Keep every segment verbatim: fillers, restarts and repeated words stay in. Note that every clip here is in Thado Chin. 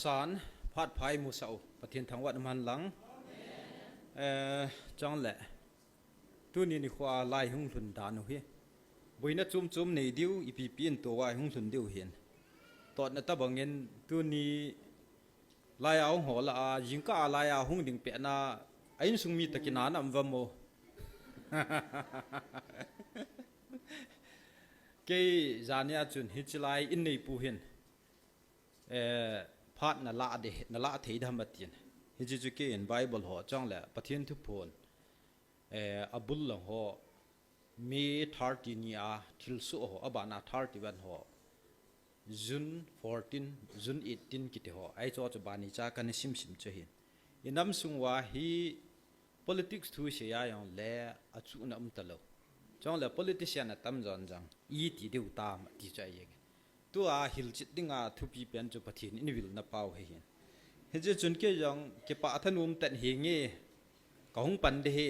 San, phat pha imu sah u, Pathen thangvah in um hen lang. Eh, chang le, tuni nikho a lai hung lhun dan u hi. Boina chom chom nei diu, ipi pi in tua hung lhun diu hin. Totna tabang in, tuni lai a hung ho lah a, jingkah a lai a hung ding pet na, a insung mi takin ana um vem o. Kei jani a chun hichi lai in neipu hin, eh, phat na la de, na la thei dem atin. Hichi chu kei in Bible ho chang le Pathen thuphon, eh, a bul lang ho, May thirty ni a thilsoh ho, a bana thirty one ho, June fourteen, June eighteen kiti ho, ahi chu chu bani cha kana sim sim chu hin. I nam sung uva hi politics thu sei a jong le a chu na um ta lo. Chang le politician a tam jon jang, iti diu tam ti chu ahi. Tua hilchet dinga thupi pen chu Pathen in vil na pau hi hin. Hichi chun kei jong kipah thanom tah hi nge ka hung pan de hi.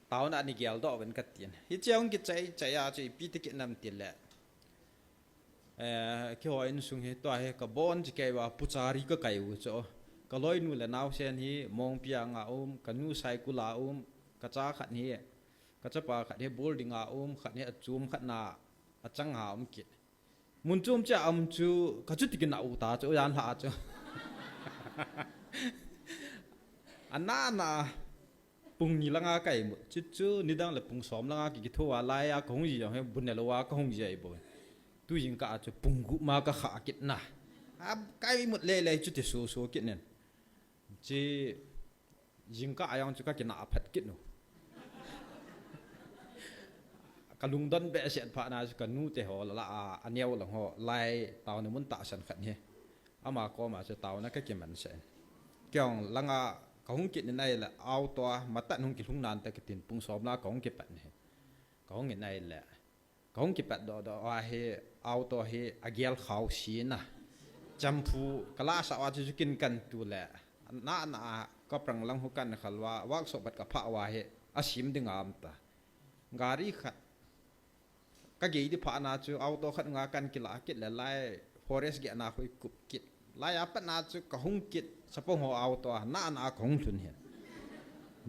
Taona ni geldoh ven ka tin. Hichi hung kichai chai a chu ipi ti kinam ti le. Eh, kei ho insung hi tua hi ka bon chi kei va puchari ka kai u chu. Ka loinu le naosen hi Mongpi a nga um, ka nu Saikul a um, ka cha khat hi, ka chapa khat hi boarding a um, khat hi a chum khat na a chang ha um kit. Mun chom cha um chu ka chu tikin a u ta chu, yan ha chu. Ana na pung ni langa ka imut. Chu chu nidang le pung som langa ki kitho a lai a ka hung ji jong he bun ne lo a ka hung ji ai bo. Tu jingkah a chu pung gup ma ka kha kit na. A ka imut le le chu ti so so kit nen. Chi jingkah a jong chu ka kina phat kit nu. Ka lungdon behseh phat na chu ka nu te ho la a, a neo lang ho lai tao ni mun tahsan khat hi. Ama koma chu taona ka kiman sen. Kei jong langa ka hung kit ni nai le auto a matan hung kilhung nan ta kitin pung som la ka hung kipat ni. Ka hung in nai le. Ka hung kipat doh doh a hi auto hi a gel khau si na. Champhu ka la sa wa chu kin kan tu le. Na na a ka prang lang hu kan khal wa, workshop bat ka pha wa hi a sim ding am ta. Gari khat ka gei di pha na chu auto khat nga kan kila kit le lai forest ge na hui kup kit. Lai a pat na chu ka hung kit, sapong ho auto a, na na a ka hung lhun hin.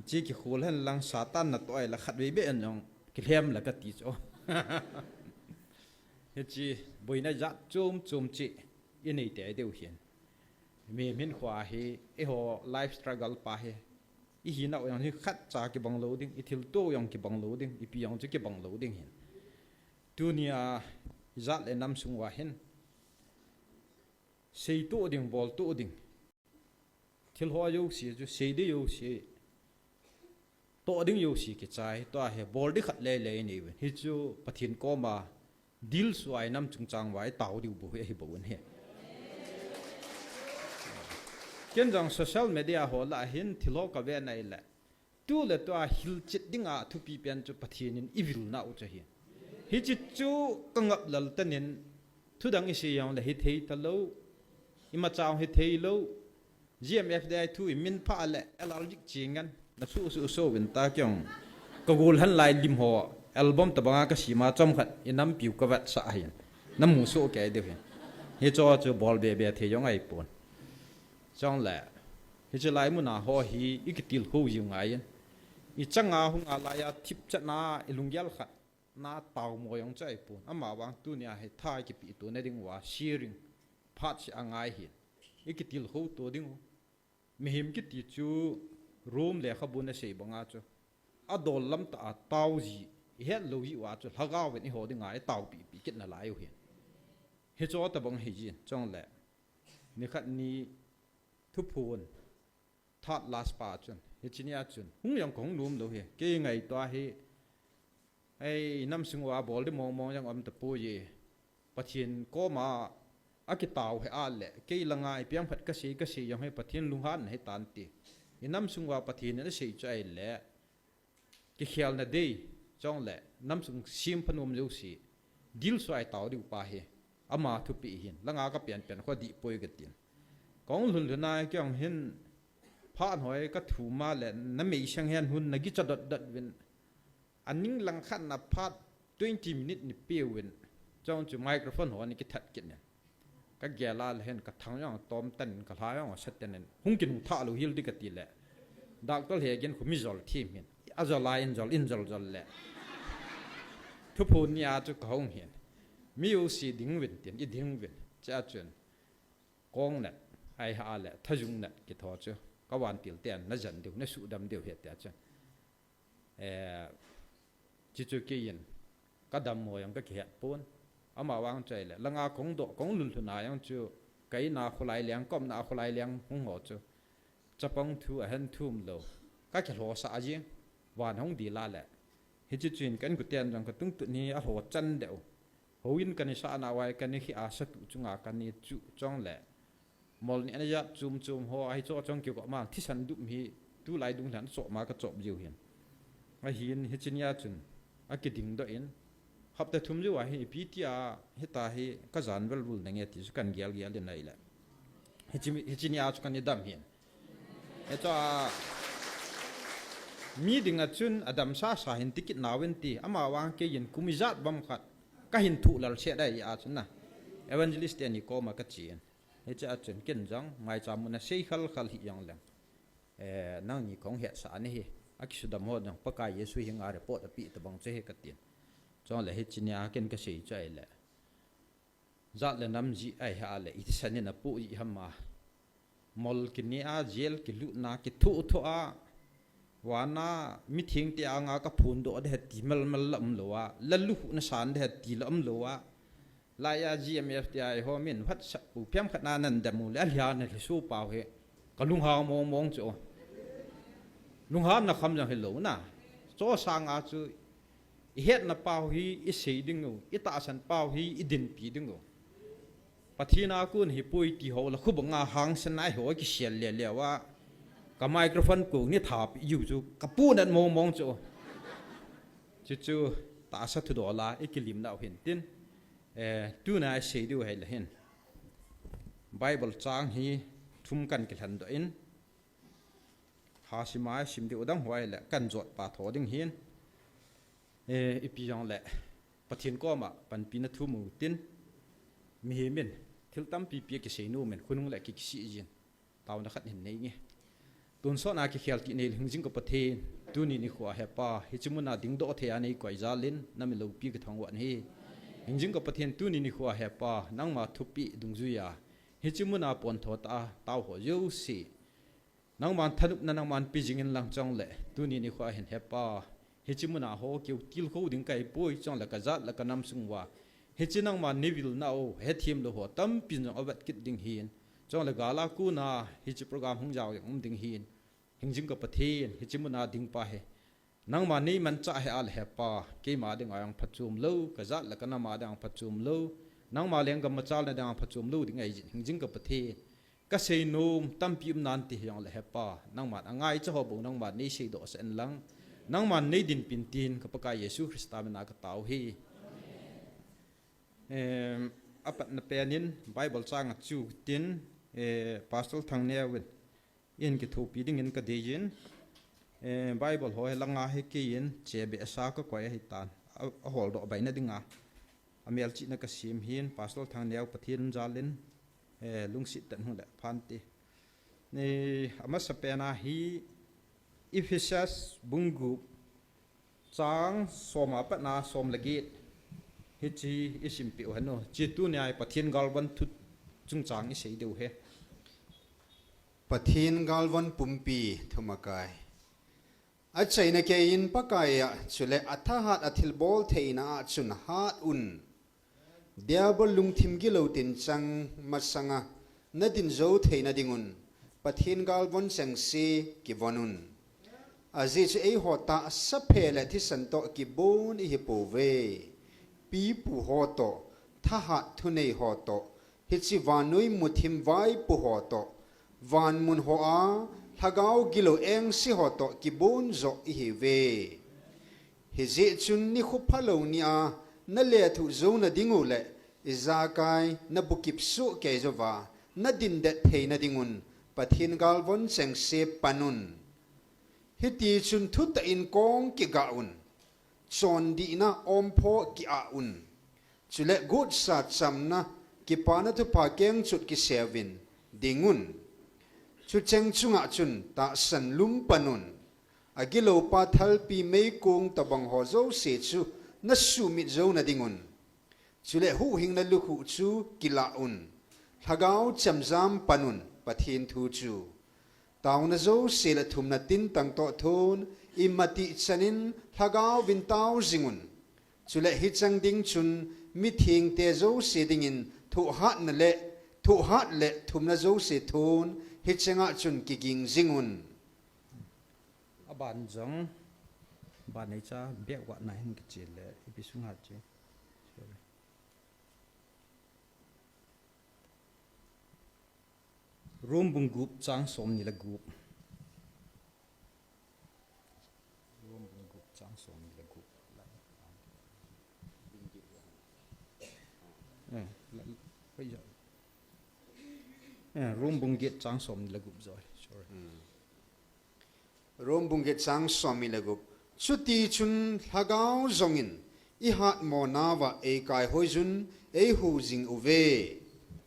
Chi ki khul hen lang Satan na toi la khat vei be en jong kilhem la ka ti chu. Hichi boina jat chom chom chi i nei te deu hin. Mi min khua hi, i ho life struggle pa hi. I hi na u jong hi khat cha kibang lo ding, i thil to u jong kibang lo ding, ipi jong chu kibang lo ding hin. Tunia i jat le nam sung uva hin. Sei to ding, bol to ding. Thil ho jouse chu sei di jouse. To ding jouse kichai, tua hi bol di khat le le nei ven. Hi chu Pathen koma dil suai nam chungchang vai tao diu bu hi ahi bo un hi. Ken jong social media ho la hin thil ho ka ve nai le. Tu le tua hilchet dinga thupi pen chu Pathen in i vil na u chu hi. Hichi chu ka ngap lal tanin thudang i sei jong le hi thei ta lo. I ma chang hi thei lo. G M F D I thu i min pha le allergic chingan. Na su su so vin ta kyong. Ka gol han lai lim ho album ta banga ka sima chom khat i nam piu ka vat sa hin. Na mu so ke de hin. Hi cho chu bol be be thei jong ai pon. Chong le. Hi chu lai muna ho hi i kitil ho jiu ngai in. I changa hung a lai a thip chat na i lunggel khat. Na tau mo jong chai pon. Ama vang tunia hi thai kipi tu na ding wa sharing. Phat si a ngai hin. I kitil ho to ding u. Mihem kiti chu Rom lekhabu na sei banga chu. A dol lam ta a tau ji, i het lo ji wa chu lhagao vin i ho dinga i tau pi pi kit na lai u hin. Hi cho ta bang hi jin, chong le. Ni khat ni thuphun, third last pa chun, hi chini a chun. Hung jong kong lum lo hi, kei ngai to hi, Ei, nam sung uva bol di mong mong jong um ta pu ye. Pathen koma a kitau he a le. Kei langa i piang phat ka sei, ka sei jong he Pathen lunghan he tan ti. I nam sung uva Pathen in a sei chu ai le. Ki khel na dei, chong le. Nam sung sim phanom jo si. Dil suai tau di upa he. Ama thupi hin. Langa ka pian pian kho di poi ka tin. Kong lhun lhun a kiang hin. Phat hoi ka thu ma le. Na mei sang hen hun na gi cha dot dot vin. A ning lang khat na phat twenty minute ni peuvin. Chong chu microphone ho ni kithat kit ne. Ka gel a le hin ka thang jong tom tan in ka hla jong sa tan in hung kinung tha lou hel ding ka ti le. Doctor he gin khu mi jol thim hin. A jol a in jol in jol jol le. Thuphon ni a chu ka hung hin. Mi u si ding uvin tin i ding uvin. Chea chun. Kong nat. Ai ha le. Thajung nat ki tho chu. Ka van til ten na jan diu na su dam diu he tia chun. Eh, chi chu kei in ka dammo jong ka kihet pon. Ama vang chu ahile, langa kong doh, kong lhun lhun a jong chu, ka in a kholai leng, ka umna a kholai leng hung ho chu. Chapang thu a hen thum lou. Ka kilhosa jing, van hung dil a le. Hichi chu in ka inkoten jong ka tungtun hi a lho chan deh u. Houin ka ni sa na uva, ka ni khi a sa tu chunga ka ni chu chong le. Mol ni ana jat chum chum ho, ahi cho chong kiko ma, thisan dup hi, tulai dung lhan cho ma ka chop jiu hin. Ahin, hichi nia chun, a kiding doh in. Hapta thum jiu a hi, ipi tia, hita hi, ka jan vel vul na nge ti chu kan gel gel in ahile. Hichi, hichi nia chu kan i dam hin. Hicho a, mi ding a chun, a dam sa sa hin tikit na uvin ti, ama vang kei in kum ijat bang khat, ka hin thu lal se dai a chun na. Evangelist te ni koma ka chi in. Hiche a chun ken jong, maicham mun a sei khal khal hi jong leng. Eh, nangni kong hetsah na hi. A kisudam ho jong, Pakai Jesu hi nga report a pi tabang che hi ka tin. Chong le hichi nia ken ka sei chu ahile. Jat le nam ji ai ha le, i thisan in a pu i ham a. Mol ki ni a, jail ki lut na, ki thu thu a. Vana, mi thing te anga ka phun doh de ti mal mal la um lou a. La lu khu na san de ti la um lou a. Lai a G M F T I ho min WhatsApp pu phiam khat na nan dam u le a hlia na hli su pau he. Ka lunghang mong mong chu. Lunghang na kham jang hi lo na. Cho sang a chu i het na pau hi i sei ding u, i tahsan pau hi i dinpi ding u. Pathian a kun hi pui ti ho la khu banga hang sen nai ho ki sial le le wa. Ka microphone ko ni thap yu chu ka pu nat mong mong chu. Chu chu tahsa thu dola i kilim na u hin tin. Eh, tuna i sei diu hei la hin. Bible chang hi thum kan kilhan doh in. Ha sima i sim diu dang huai le kan jot pa tho ding hin. Eh, ipi jong le Pathian koma panpi na thu mu tin. Mihem in thil tampi pi kisei nu men khunung le ki kisi jin. Tauna khat hin nei nge. Tun sona kikhel ti nei hingjing ka Pathian, tuni nikho a he Pa, hichi muna ding doh thei a nei koi jalin, na mi lopi ka thangvah hi. Hingjing ka Pathian, tuni nikho a he Pa, nangma thupi dungjuia, hichi muna pon tho ta, tau ho jouse. Nangma thanopna nangma pi jing in lang chong le, tuni nikho a hin he Pa, hichi muna ho keu tilkho ding kai poi chong le ka jat le ka nam sung uva. Hichi nangma nei vil na u, he thim lo ho tampi jong avet kit ding hin. Chong le gala kuna, hichi program hung jao jong um ding hin. Hingjing ka Pathian, hichi muna ding pa he. Nangma nei mancha he a le he Pa, keima ding a jong phachom lo, ka jat le ka nam a ding a jong phachom lo. Nangma lenggam machal na ding a jong phachom lo ding ahi jin, hingjing ka Pathian. Ka sei nom tampi um nan ti hi jong le he Pa, nangman a ngaicha ho bou nangman nei sei doh sah in lang, nangman nei dinpin tin ka Pakai Jesu Christa min a ka tao hi. Em, a patna pen in Bible chang a chu tin, eh, Pastor Thangneo in, in kithopi ding in ka dei in, eh, Bible ho he langa he kei in che be sa ka koi ahi tan, a, a hol doh bai na ding a. A melchihna ka sim hin, Pastor Thangneo Pathian jalin, eh, lungsit tan hung le phan ti. Ni, a masa pen a hi Ephesus bung gup chang som a pat na som le get. Hichi i sim piu hanu. Chi tuni a Pathian galvan thu chung chang i sei diu he. Pathian galvan pumpi thumakai. A chaina kei in Pakai a, chule a thahat a thilbol theina a chun hat un. Diabol lungthim gilo tin chang masanga na din zo theina ding un. Pathian galvon chengse kivon un. A zi chu ei ho ta sa phe le thisan to kibon i hi po ve. Pi pu ho to, thahat thunei ho to, hichi vanui muthim vaipu ho to, vanmun ho a, lhagao gilo engse ho to kibon zo i hi ve. Hi zi chun ni khu phalo ni a, na le thu zo na ding u le, i za kai na bukip su kei zo va, na din det thei na ding un, Pathian galvon chengse pan un. Hiti chun thu ta in kong ki ga un. Chondihna ompho ki a un. Chule gutsa chamna kipana thupha kengchot kiseuvin dingun. Chucheng chunga chun tahsan lum panun. Agiloupa thalpi meikong tobang ho jouse chu nasumit jou nadingun. Chule huhhingna lukhuh chu kilah un. Lhagao chemjam panun Pathen thu chu. Taona jouse le thumna tin tangtoh thon, imatih chanin Lhagaovin tao jingun. Chule hicheng ding chun mithengte jouse dingin thohhatna le, thohhat le thumna jouse thon, hichenga chun kiging jingun. Aban jong, ban nei cha, bek wat na hin kichele, ipi sunga che. Sorry. Rom bung gup chang som ni le gup. Rom bung gup chang som ni le gup. Eh, la, la, eh, Rom bung get chang som ni le gup joi. Sorry. Rom bung get chang som ni le gup. Chuti chun Lhagao jongin ihatmo nauva eikaihoi jun eihu jing uve.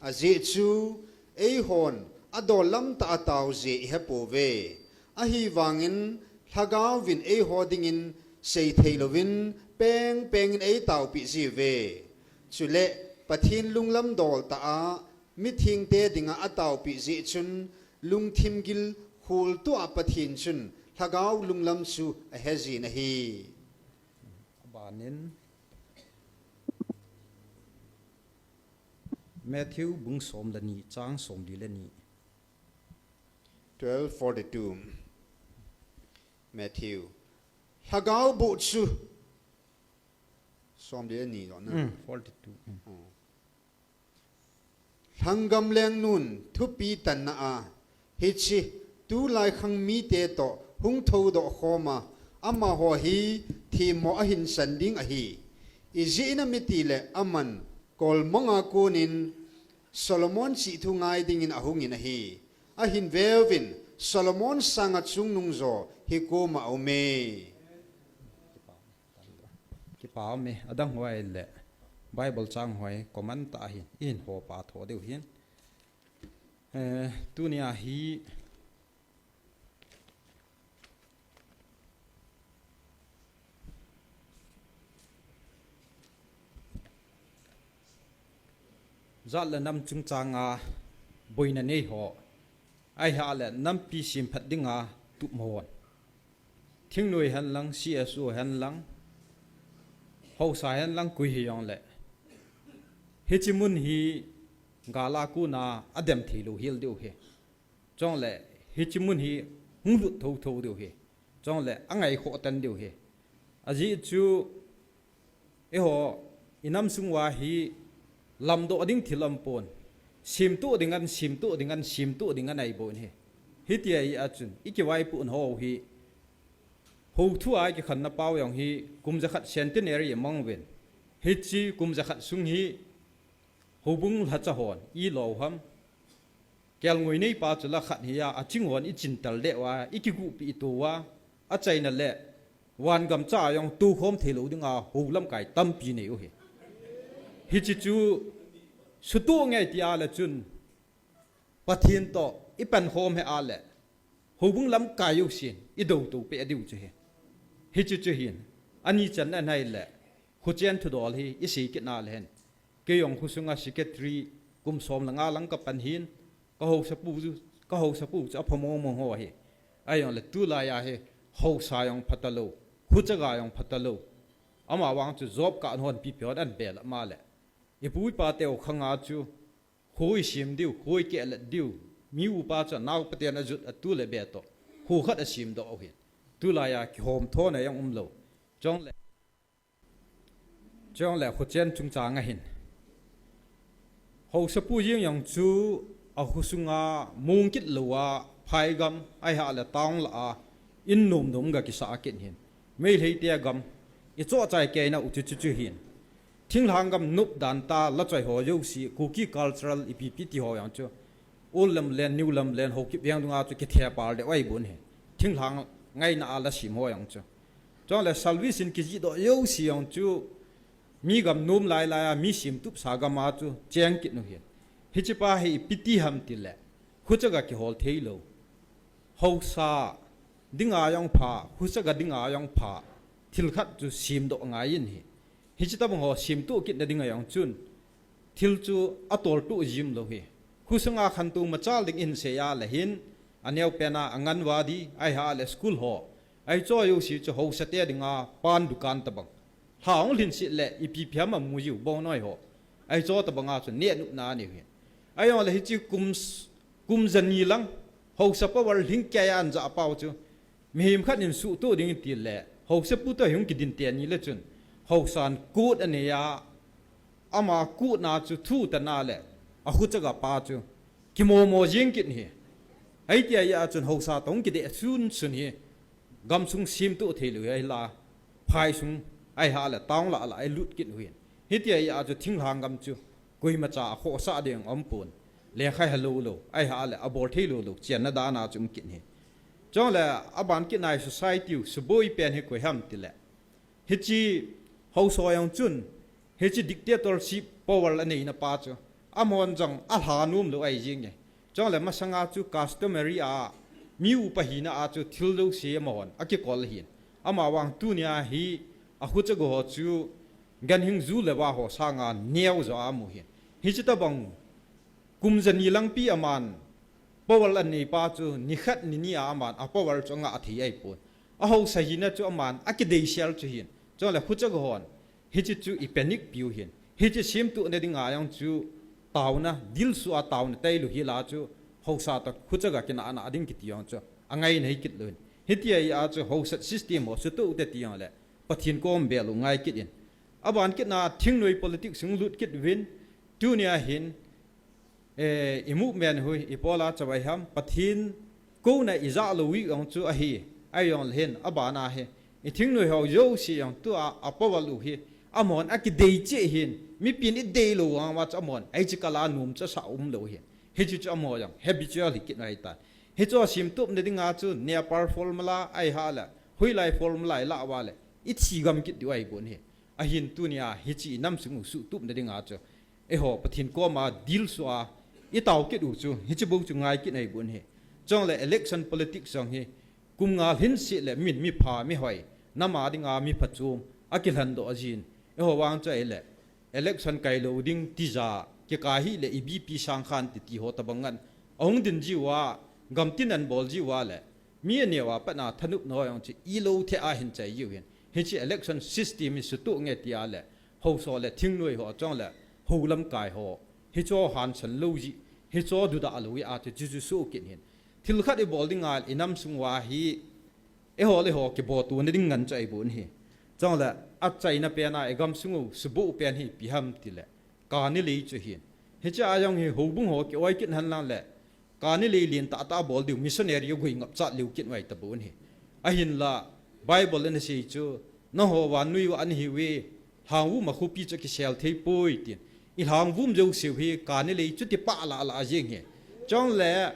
Ajeh chu eihon adol lam tah a tao je ihepouve. Ahivangin Lhagaovin eiho dingin seithei louvin pengpengin eitaopi jiuve. Chule Pathen lunglam dol tah a mithengte dinga ataopi jeh chun lungthim gil khol tua Pathen chun Lhagao lunglam chu ahejin ahi. Abanin Matthew bung som le ni chang som li le ni. Twelve forty-two. Matthew. Lhagao boh chu. Som li le ni lo na. Mm, forty-two. Mm. Oh. Lhanggam lengnun thupi tanna a, hiche tulai khang mite toh hung thoudoh khom a, amaho hi themmo ahin san ding ahi. Ijeh inem itile aman kolmanga konin Solomon chih thu ngai dingin ahungin ahi. Ahin veuvin Solomon sanga chungnung jo hikoma aume. Kipa ume, adang ho ahile Bible chang ho hi comment tah a hin ihin hopa tho diu hin. Eh, tunia hi jat le nam chungchanga boina nei ho, ahileh nampi semphat dinga tup hon. Thingnoi hen lang, C S O hen lang, haosa hen lang, koi hijongle, hiche mun hi gal a kona adem thei lou hel diu ahi. Chule hiche mun hi hung lut thotho diu ahi. Chule angaikhoh tan diu ahi. Ajeh chu eiho inam sung uva hi lamdoh ding thil aumpon. Semtoh ding an, semtoh ding an, semtoh ding an ahi bou ahi. Hitia hi a chun, ikivaipohna ho hi, hou thua ikikhenna pau jong hi, kum jakhat centenary amang uvin. Hiche kum jakhat sung hi, houbung lhacha hon, ilo ham. Kelngoi neipa chu la khat hi a, aching hon ichintal deh uva, ikiguhpi ito uva, achaina le, van gamcha a jong toukhom thei lou dinga hou lamkai tampi nei u ahi. Hiche chu sutoh nge tia le chun Pathen toh ipankhom hih a le houbung lamkai jousen idoutoh peh diu chu ahi. Hiche chu hin, ani channa ahile, khochen thudol hi isei kit na le hen. Kei jong khosunga secretary kum som le nga lang kapan hin, ka haosapu chu, ka haosapu chu apha mong mong ho ahi. Ahijongle tulai a hi haosa jong phatalou, khochaga jong phatalou. Ama vang chu job card hon pipi hon an bel a male. Ipu ipa teu khanga chu, kho isem diu, kho ikehlet diu. Mi upa chu anaopa ten ajut a tu le be toh, kho khat asemdoh u ahin. Tulai a kihom thona jong umlou. Chule, chule khochen chungchang a hin, haosapu jeng jong chu akhosunga mong kit louva, phaigam, ahileh town lah a, in nom nom ga kisah kit hin. Meitei te gam, ichoh chai keina u chu chu chu hin. Thinglhang gam nop dan tah a lachoi ho jouse, Kuki cultural ipi ipi ti ho jong chu, Old Lamlen, New Lamlen, Haokip veng dunga chu kithepal deh u ahi bou ahi. Thinglhang ngaina a la sem ho jong chu. Chule service in kijihdoh jouse jong chu, Mi gam nom lailai a mi semtup sa gam a chu cheng kit u hin. Hiche pa hi ipi ti ham tile, khucha ga kihol thei lou. Haosa dinga jong pha, khucha ga dinga jong pha, thil khat chu semdoh ngai in ahi. Hiche tabang ho semtup kit na dinga jong chun, thil chu atol tup jim lou ahi. Khusanga khantou machal ding in sei a le hin, aneo pen a Anganwadi, ahi a le school ho, ahi chu jouse chu haosa te dinga pan dukan tabang. Lha hung lhin sit le ipi ipi ham amu jiu, bongnoi ho. Ahi chu tabang a chu neh nop na anei u ahi. Ahi jong le hiche kum s-, kum jani lang, haosa power lhingkei a anjah pau chu, mihem khat in suhtup ding in ti le, haosa pu toh hung kidin teni le chun, haosan kut anei a, ama kutna chu thu tana le, akhucha ga pa chu kimomo jing kit ahi. Ahi ti ahi a chun haosa toh hung kideh sun sun hi, gamsung semtup thei lou ahi la, phaisung ahi a le, town lah lah a ilut kit u ahin. Hiti ahi a chu thinglhang gam chu, koima cha a khohsah ding um pon. Lekha he lou lou, ahi a le, abol thei lou lou, chenna dan a chu um kit ahi. Chule, aban kit na hi society u, suboi pen hi koi ham tile, hiche haosa jong chun, hiche dictatorship power anei na pa chu, amahon jong alha nom lou ahi jing e. Chule masanga chu customary a, mi upa hina a chu thil jouse amahon akikol ahin. Ama vang tunia hi akhucha ga ho chu ganhing ju le va ho sanga neo jo a amu ahin. Hiche tabang kum jani lang pi aman power anei pa chu nikhat nini a aman a power chu angah thei ahi pon. Ahaosa hina chu aman akideisel chu ahin. Chule khucha ga hon, hiche chu i panic piu ahin. Hiche semtup na dinga jong chu taona, dilsu a taona tailou hi la chu, haosa toh khucha ga kinah na ding kiti jong chu angai nei kit lou ahin. Hiti ahi a chu haosa system ho suhtup te ti jong le, Pathen kom bel u ngai kit in. Aban kit na thingnoi politics hung lut kit uvin, tunia hin, eh, i movement u hi, ipi bola chu ahi ham, Pathen kouna ijah lou u jong chu ahi, ahi jong le hin, aban a hi, i thingnoi ho jouse jong tua, a power u hi, amahon akidei cheh ahin, mipin idei lou vang uva chu amahon, ahi chu kala nom chu asah um lou ahin. Hiche chu amaho jong, habitual hi kit u ahi tan. Hiche semtup na dinga chu, Nepal formula ahi a le, hoilai formula ilah uva le, ithi gam kit diu ahi pon ahi. Ahin tunia hiche i nam sung u suhtup na dinga chu, eiho Pathen koma dilsu a, itao kit u chu, hiche bou chu ngai kit ahi pon ahi. Chule election politics jong hi, kum nga lhin sit le min mi pha, mi hoi, nam a dinga mi phachom, akilhen doh jin. Eiho vang chu ahi le, election kai lou ding ti ja, kikah hih le i BP sang khan ti ti ho tabang ngan. Ahung din jiu a, gam tin an bol jiu a le, mi aneo a pat na thanop na ho jong chu ilou thei a hin chai jiu ahin. Hiche election system hi suhtup nge ti a le, haosa le thingnoi ho chule, hou lamkai ho. Hiche ho hansan lou ji, hiche ho dudah lou ji a chu chu chu suh kit ahin. Thil khat ibol ding a le i nam sung uva hi, eiho le eiho kiboh tona ding ngan chu ahi pon ahi. Chule, achaina pen a i gamsung u, suboi pen hi ipi ham tile, kani lei chu ahin. Hiche a jong hi houbung ho kioi kit hen lang le, kani lei lentah tah bol diu, missionary u gui ngap chat leu kit u ahi tapon ahi. Ahinla, Bible in asei chu, nangho vannoi u nahiuve, lhangvum a khopi chu kisel thei poi tin. I lhangvum jouse u hi, kani lei chuti pah lah lah jing ahi. Chule,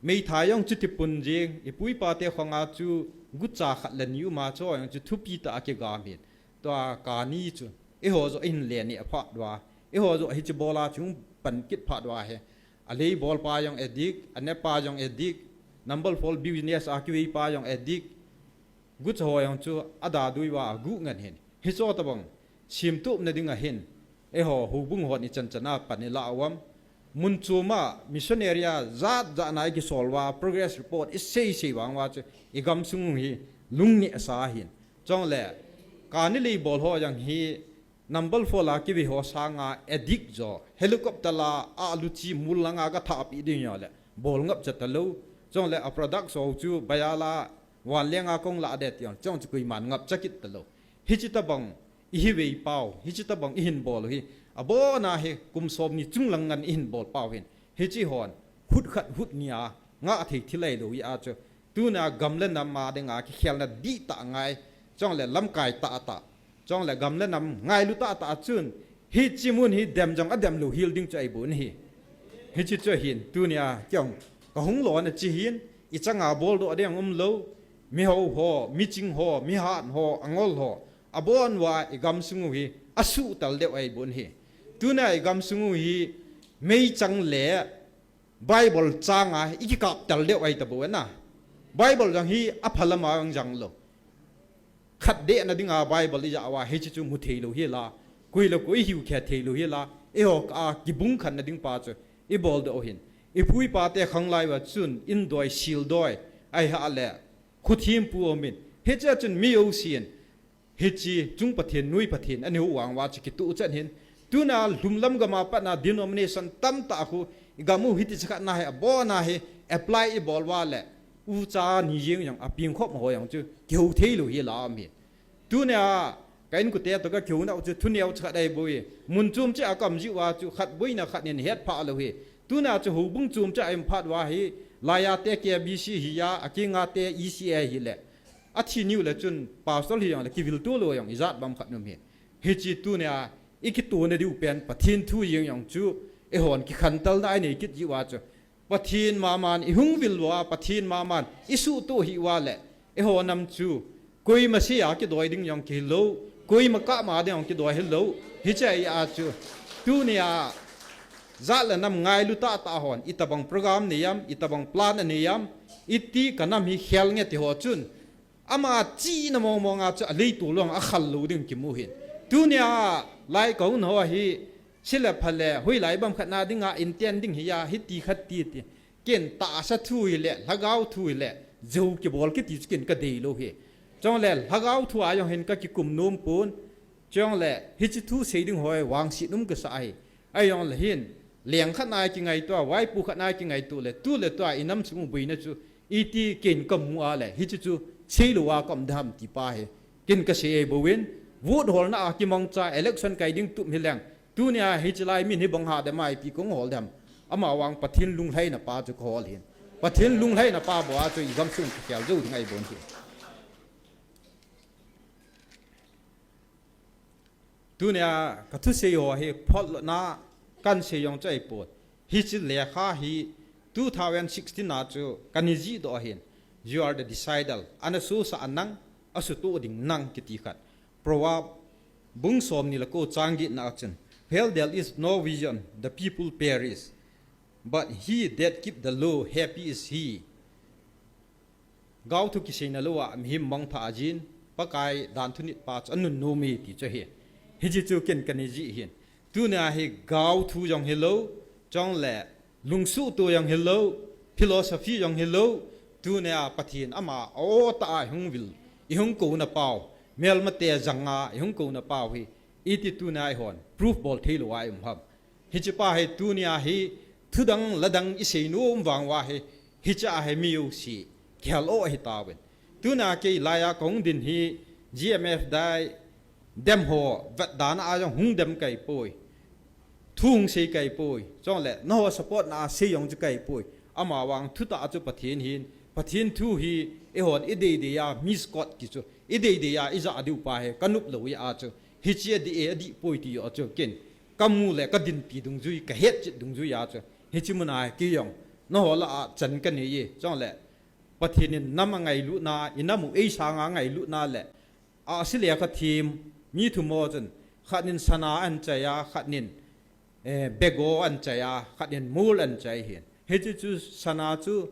meithai jong chuti pun jing, i pu i pa te khonga chu gucha khat le ni um a chu jong chu thupi tah a kigam ahin. Tua kani chu, eiho joh ahin le neh phat uva, eiho joh hiche bola chu hung pan kit phat uva hi, alei bol pa jong addict, aneh pa jong addict, number four business a kivei pa jong addict, gucha ho jong chu adadui uva agu ngan ahin. Hiche ho tabang, semtup na ding ahin, eiho houbung hon ichan chan a pan ilah uvam. Mun chom a missionary a jat jat na ikisol uva, progress report isei sei vang uva chu, i gamsung u hi lungneh sa ahin. Chule, kani lei bol ho jong hi, number four la kivei ho sanga addict jo, helicopter la alu chi mul langa gathah pi ding jo le, bol ngap cha talou. Chule, a product ho chu, baya la, van lenga kong lah de ti jong, chule chu koiman ngap cha kit talou. Hiche tabang, ihi vei pau, hiche tabang ihin bol u hi, abon a hi kum som ni chung lang ngan ihin bol pau ahin, hiche hon, hut khat hut ni a, ngah thei thil ahilou hi a chu, tuna gam le nam a dinga kikhelna dihtah ngai, chule lamkai tahtah, chule gam le nam ngailu tahtah a chun, hiche mun hi dem jong adem lou hel ding chu ahi pon ahi. Hiche chu ahin, tunia kei jong, kahung lona chu ahin, ichanga boldoh ding umlou, miho ho, miching ho, mihat ho, angol ho, abon uva i gamsung u hi, asuh tal deuh ahi bon hi. Tuna i gamsung u hi meichang le Bible chang a i kikap tal deuh ahi ta bon a. Bible jong hi aphalam a jong jang lou. Khat deh na ding a Bible i ja uva hiche chu mu thei lou hi la. Koi le koi i hiu khe thei lou hi la. I ho ka a kibung khan na ding pa chu i bol deuh hin. I pu i pa te khang lai uva chun in doi sil doi. Ahi ha le. Khu thim pu om in. Hiche chun mi o sin. Hiche chung Pathen, nui Pathen, ani hu vang uva chu kitu chan hin. Tuna lhumlam gam a pat na denomination tamtah khu, i gam u hiti chakhat na hi, abon a hi, apply i bol uva le, ucha ni jeng jong, aping khop ho jong chu, kihou thei lou hi la um hi. Tuna, ka inkote to ka kihou na u chu, thu neo chakhat ahi bou hi. Mun chom chu a kam ji uva chu, khat boina khat nin het pha lou hi. Tuna chu houbung chom chu a im phat uva hi, laiya te K B C hi ya, a kinga te E C A hi le. A thi niu le chun pastor hi jong le kivil tu lou jong ijat bam khat um hi. Hiche tunia i kitu na diu pen Pathen thu jeng jong chu eihon kikhantal na i nei kit jiu a chu. Pathen maman i hung vil uva, Pathen maman i suhtup hi uva le eiho nam chu koima se a kidoi ding jong kihi lou, koima kah ma ding jong kidoi hi lou. Hiche a chu tunia jat le nam ngailu tah tah hon, itabang program nei am, itabang plan anei am, iti ka nam hi khel nge ti ho chun, ama chihna mong mong a chu a leitu long a khal lou ding kimu hin. Tunia lai ka hun ho hi, se le pha le, hoilai bang khat na ding a inten ding hi a, hiti khat ti ti. Ken tahsa thu hi le, lhagao thu hi le, jou kibol kiti chu ken ka dei lou hi. Chong le, lhagao thu a jong hin ka kikum nom pon. Chong le, hiche thu sei ding ho hi vangset um ka sa ahi. Ahi jong le hin, leng khat na kingaito a, vaipo khat na kingaito le, tu le tua i nam sung u boina chu, iti ken ka mu a le, hiche chu sei lou a ka um dam ti pa hi. Ken ka sei ahi bou in, vote holna a kimangcha election kai ding tup hi leng. Tunia hiche lai min hi bang ha dem a ipi kong hol dem. Ama vang Pathen lunglhaina pa chu ka hol hin. Pathen lunglhaina pa bou a chu i gamsung kikhel jou ding ahi bon hi. Tunia ka thusei ho hi photlouna kan sei jong chu ahi pon. Hiche lekha hi two thousand sixteen a chu kan i jih doh ahin. You are the decider. Ana suhsah nang, asuhtup ding nang kiti khat. Proverb bung somni le ko chang get na a chun, where there is no vision, the people perish. But he that keep the law, happy is he. Gaothu kiseina lou a mihem mangthah a jin, Pakai dan thunit pa chu anunnom e ti chu ahi. Hiche chu ken ka nei jih hin. Tunia hi gaothu jong hi lou, chong le lungsuhtup jong hi lou, philosophy jong hi lou, tunia Pathen ama a o ta a i hung vil, i hung kouna pau, melmate jang a i hung kouna pau hi, iti tunia eihon proof bol thei lou a i um ham. Hiche pa hi tunia hi thudang ladang i sei nom vang uva hi, hiche a hi mi jouse kihal o ahi tauvin. Tunia kei laiya ka hung din hi G M F dai dem ho vetdana a jong hung dem kai poi. Thu hung sei kai poi. Chong le, na ho support na a sei jong chu kai poi. Ama vang thutah chu Pathen hin, Pathen thu hi eihon i dei dei a, mi Scott ki chu, i dei dei a, i ja diu pa hi, ka nop lou a chu. Hiche a dih e, a dih poi ti jo chu ken ka mu le ka dinpi dungjui, ka hetchet dungjui a chu. Hiche mun a kei jong na ho lah a chan ka nei e, chong le Pathen in nam a ngailutna, i nam u ei sanga ngailutna le a se le ka thim, mi thum ho chun, khat nin sana an chai a, khat nin, eh, bego an chai a, khat nin mul an chai hin. Hiche chu sana chu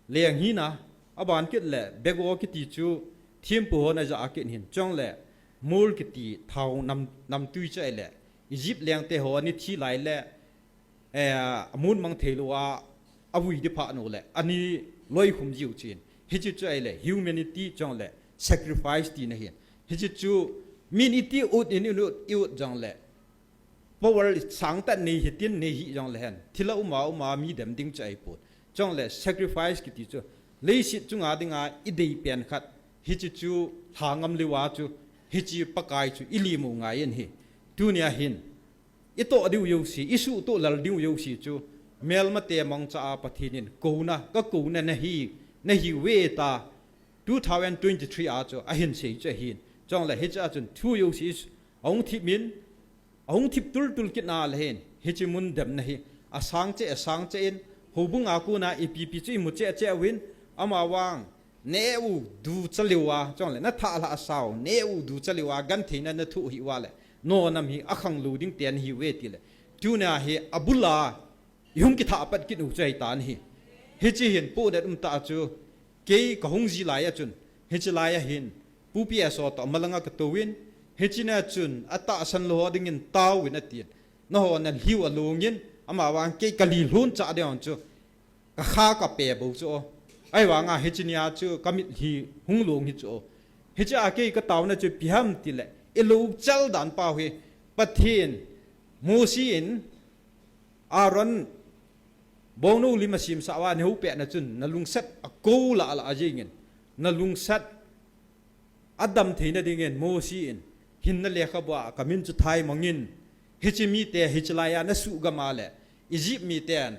leng hina, aban kit le bego kiti chu thimpu hon a ja kit hin, chong le mul kiti thao nam, namtui chai le Egypt lengte ho ani thi lai le, eh, amun mang thei lou a, avui di pha nu le, ani loi khum jiu chin. Hiche chu ahi le, humanity chong le, sacrifice tina hin. Hiche chu, min iti ut in ut, i ut jong le, power sangtah nei hitin nei hi jong le hen. Thil a um a um a mi dem ding chu ahi pon. Chong le sacrifice kiti chu. Leiset chunga dinga i dei pen khat. Hiche chu lha ngam lou a chu. Hiche Pakai chu i lim u ngai in hi. Tunia hin. I toh diu jouse, i suhtup lal diu jouse chu. Melmate mangcha a Pathen in. Kouna, ka kouna na hi, na hi ve ta. Two thousand twenty-three a chu. Ahin sei chu ahin. Chong le hiche a chun. Thu jouse, ahung thip min. Ahung thip tul tul kit na le hin, hiche mun dem na hi, asang che, asang che in, houbung a kona ipi pi chu i mu che che uvin, ama vang, ne u du cha lou a, chong le, na thah la a sao, ne u du cha lou a, gentheina na thoh hi uva le, No nam hi akhang lou ding ten hi ve tile. Tunia hi abula ihung kitha apat kit u chu ahi tan hi. Hichi hin ponet um ta chu kei kahung ji lai a chun. Hichi lai a hin pupi a so to malanga ka to win. Hichi na chun atahsan lou ho dingin tau win atin. Na ho na liu alungin ama wang kei kali lhun cha de chu. Ka kha ka pe bo chu. Ai wanga hichi nia chu ka mit hi hung lung hi chu. Hichi a kei ka tauna chu pi ham tile. I lo chal dan pau hi. Pathin Mosi in Aaron bongnu lima sim sa wa ne hu pe na chun na lungset a ko la la a jingin. Na lungset Adam theina dingin Mosi in hinna lekhabua ka min chu thai mangin hichi mite hichi laiya na su gama le Egypt miten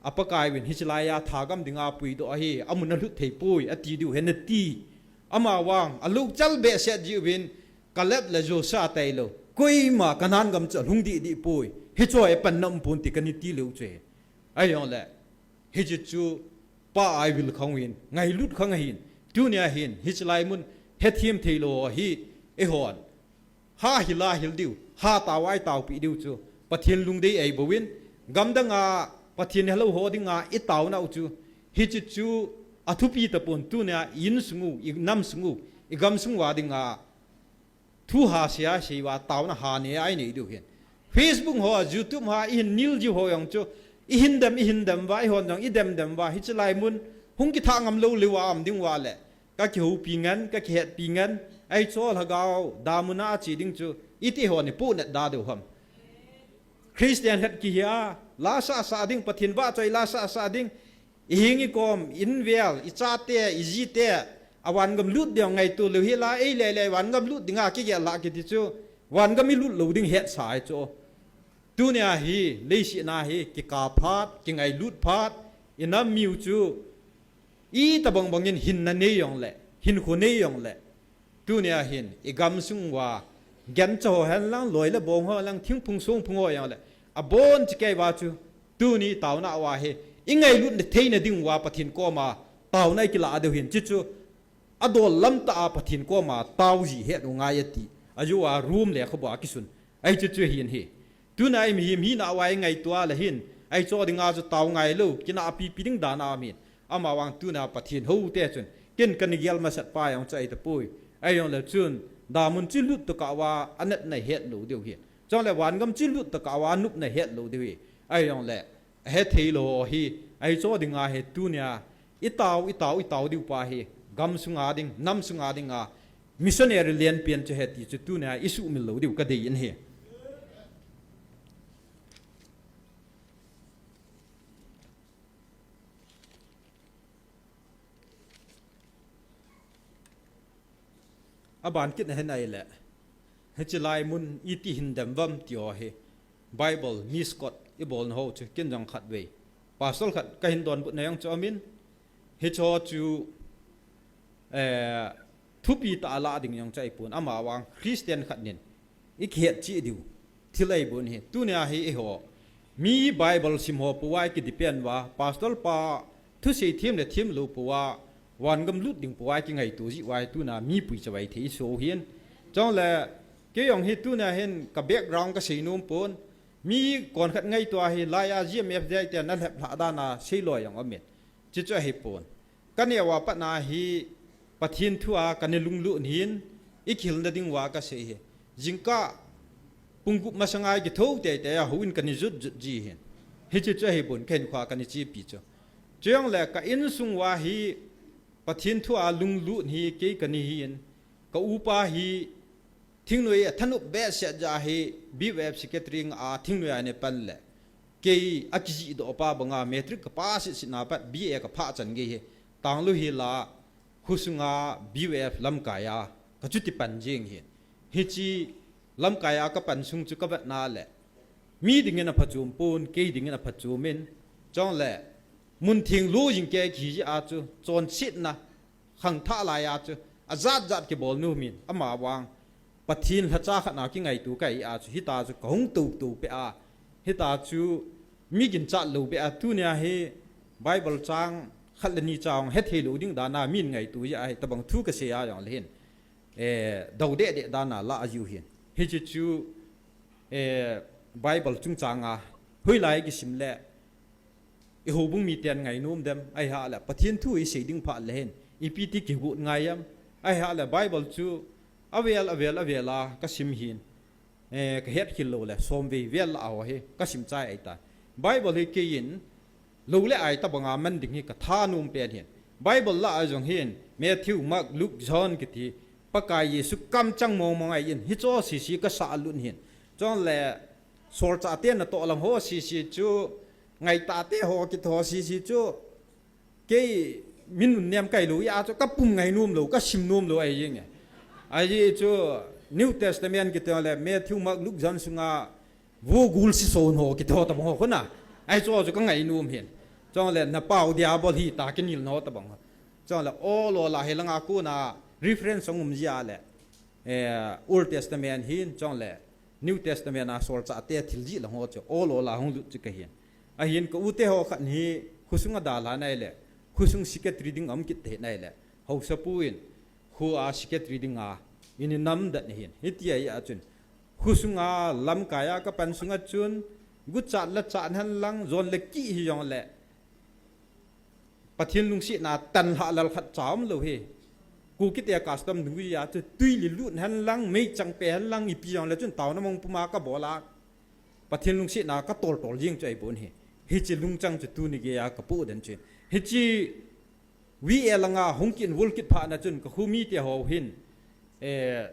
apakai win hichi laiya thagam dinga puido ahi amun na lut thei pui ati diu hen na ti ama wang a luk chal be set ji win Kaleb le Joshua tailo koima Kanan gam chu lhung di di pui hicho e pan nam pun ti kani ti leu che ai yong le Hichi chu pa ai vil khang hin, ngailut khang hin, tunia hin, hichi lai mun, hethiam thei lo hi, e hon. Ha hila hil diu, ha tawai tawpi diu chu, Pathian lungdei ai bowin, gamdanga Pathian hello ho dinga i tauna u chu, hichi chu athupi tapon tunia i in sungu, i nam sungu, i gam sungwa dinga, Thu ha sia seiwa tauna ha ne ai nei diu hin. Facebook ho, YouTube ha, i hin nil ji ho yong chu. I hin dem, i hin dem wa, i hon jong, i dem dem wa, hichi lai mun. Hung kitha ngam lo liwa am ding wa le. Ka kiho pi ngan, ka kihet pi ngan. Ai cho lhagao, damuna chi ding chu. I ti ho ni pu net da deu ham. Christian het ki hia, la sa sa ding, Pathian wa choi la sa sa ding. I hing i kom, in vel, i chate, i jite, a vangam lut ding ngaito leu hi la, ei le le vangam lut dinga kigel la kiti chu, vangam i lut lo ding het sa ai chu. Tunia hi, leisihna hi, kika phat, kingailut phat, i nam miu chu, i tabang bangin hinna nei yong le, hinkho nei yong le, Tunia hin, i gam sung wa, gen cha ho hen lang, loi le bong ho lang, thingphung sungphung ho yang le, a bon chi kei wa chu, tuni tauna wa he, i ngailut na theina ding wa Pathian koma, tauna i kila deu hin, chi chu, a dol lam ta a Pathian koma, tau ji het u ngai ati, a ju a room le kho ba kisun, ai chu chu hin hi. Tuna i mi hi, mi na wa i ngaitua le hin, ai cho dinga chu tau ngai lo, kina pi pi ding dana min. Ama vang tuna Pathian ho te chun, ken kani gel masat pa yong chai ta pui. Ai yong le chun, damun chi lut to ka wa, anat na het lo deu hi. Chong le vangam chi lut to ka wa, nup na het lo deu hi. Ai yong le, he thei lo hi. Ai cho dinga he tunia, i tau, i tau, i tau deu pa hi. Gam sunga ding, nam sunga dinga. Missionary lian pian chu he ti chu tunia, i su mil lo deu ka dei in hi. A ban kit na hen ai le. Hichi lai mun i ti hin dem vam ti ho hi. Bible, mi Scott, i bol na ho chu kin jong khat vei. Pastor khat ka hin don but na yong chu amin. Hicho chu, eh, thupi ta a la ding yong chu ai pun. Ama vang Christian khat nin. I kihet chi diu. Thil ai bun hi. Tunia hi i ho. Mi Bible sim ho puwai ki depend wa. Pastor pa thusei thim le thim lo puwa. Vangam lut ding puwai ki ngaitu ji wai tuna mi pui chawai thei so hin. Chong le, kei yong hi tuna hin ka background ka sei num pun. Mi kon khat ngaitua hi laiya G M F dei te na lhep lha dana sei lo yong amin. Chi chu ahi pun. Ka neo a pat na hi Pathian thu a ka ne lunglut hin i kihilna ding wa ka sei hi. Jingkah pung gup masanga i kitho teitei a houin ka ne jut jut ji hin. Hichi chu ahi pun ka hin khua ka ne chi pi chu. Chujongle ka insung wa hi Pathian thu a lunglut hi kei ka ne hin ka upa hi Thingnoi a thanup behseh ja hi B Y F secretary nga a thingnoi a ne pan le. Kei a kijih doh pa banga matric ka pass sitna pat B A ka phah chan gei hi. Tanglu hi la khusunga B Y F lamkai a ka chuti pan jing hi. Hichi lamkai a ka pan sung chu ka vet na le. Mi dingin a phachum pun, kei dingin a phachum in. Chong le. Mun thing lu jing kei ki ji a chu. Chon sitna. Khangthah lai a chu, a jat jat kibol nu min, ama vang, Pathian lhacha khat na kingaitu ka hi a chu, hita chu ka hung tou tou pe a, hita chu mi ginchat lo pe a, tunia hi Bible chang khat le ni chang he thei lo ding dana min ngaitu hi a hi, tabang thu ka sei a jong le hin, eh, dau deh deh dana la a jiu hin. Hichi chu, Bible chungchang a hoilai kisim le i houbung miten ngainom dem, ahilouleh Pathen thu i sei ding phat le hin ipi ti kigot ngai em, ahilouleh Bible chu avel avel avel a ka sim hin, eh, ka het khel lou le som vei vel a ho hi ka sim chai ahi tai. Bible hi keiin lou le ai tabang a man ding hi ka thanom pen hin. Bible lah a jong hin Matthew, Mark, Luke, John kiti Pakai Jesu kamchang mong mong ahin, hicho sisi ka sa lun hin. Chule solchah te natoh lang ho sisi chu, ngaitah te ho kiti ho sisi chu, kei min nunnem kai lou a chu ka pum ngainom lou, ka sim nom lou ahi jeng e. Ahi chu New Testament kiti le Matthew, Mark, Luke, John sunga vo gul si son ho kiti ho tabang ho khu na, ahi chu chu ka ngainom hin. Chule na pau Diabol hi ta kinil na ho tabang ho. Chule ol ol a hi langa kona reference hung um jia le, eh, Old Testament hin, chule New Testament a solchah te thil jih lang ho chu ol ol a hung lut chu ka hin. Ahin ka u te ho khat hi khosung a dalha nai le, khosung secretary ding um kit te nai le, haosapu in khu a secretary ding a, ini nam dat ni hin. Hiti ahi a chun, khosung a lamkai a ka pan sunga chun, guchat la chat hen lang, jon le ki hi jong le, Pathen lungsetna tan hlah lal khat cha um lou hi. Kukite custom dungjuia chu tui li lut hen lang, meichang pe hen lang, ipi jong le chun taona mong puma ka bol a, Pathen lungsetna ka tol tol jing chu ahi bon hi. Hichi lungchang chu tuni gei a ka pu den chu. Hichi V A langa hung kin vul kit pha na chun ka khu mite ho hin, eh,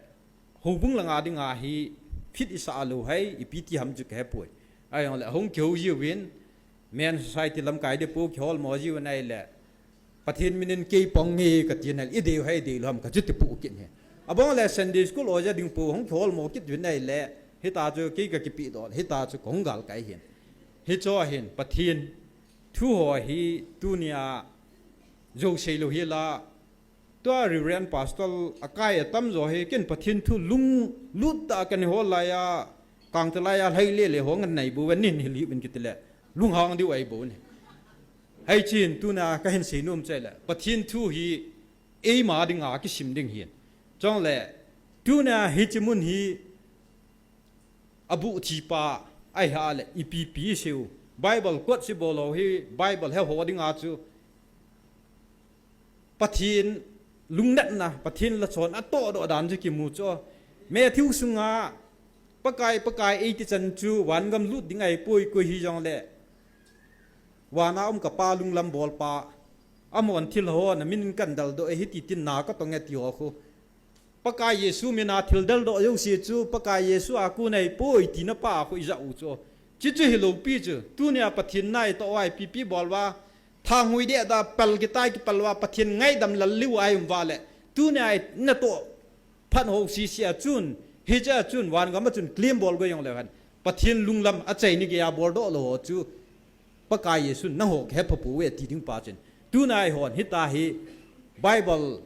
houbung langa dinga hi fit i sa lou hai, ipi ti ham chu ka he poi. Ahi jong le hung kihou jiuvin, Men Society lamkai ding pu kihol mo jiu nai le, Pathen min in kei pong nge ka ti nai le, i dei hai dei lou ham ka chu ti pu kit hi. Abang le Sunday school oja ding pu hung kihol mo kit jiu nai le, hita chu kei ka kipi dol, hita chu kong gal kai hin. Hicho hin, Pathen thu ho hi tunia jo sei lou hi la, tua Reverend Pastor a kai a tam jo hi, ken Pathen thu lunglut ta kan hol lai a, kang ta lai a, lai le le ho ngan nai bu ven nin hi li ven kiti le, lunghang diu ahi bo ni. Hai chin tuna ka hin sei nom chai le, Pathen thu hi eima dinga kisim ding hin. Chong le, tuna hichi mun hi abu thi pa, ahi ha le, ipi pi siu. Bible quote si bol lou hi, Bible he ho dinga chu. Pathen lungnatna, Pathen lachon a toh doh dan chu kimu chu. Matthew sunga, Pakai, Pakai, eiti chan chu, van gam lut ding ahi poi koi hi jong le. Vana um ka pa lunglam bol pa. Amon thil ho, na min kan dal doh e hiti tin na ka tong e ti ho khu. Pakai Jesu mina thil dal doh jouse chu, Pakai Jesu a kon ahi poi tina pa khu i ja u chu. Chi chu hi lou pi chu, tunia Pathen nai toh vai pi pi bol va, thang hui de da pal kitai ki pal va, Pathen ngaidam lal liu ahi um va le. Tunia i na toh phan ho si si a chun, hi cha chun, van gam a chun, claim bol go jong le han. Pathen lunglam a chai ni gei a bol doh lou ho chu. Pakai Jesu nang ho ka he pha pou ve ti ding pa chun. Tunai hon hita hi Bible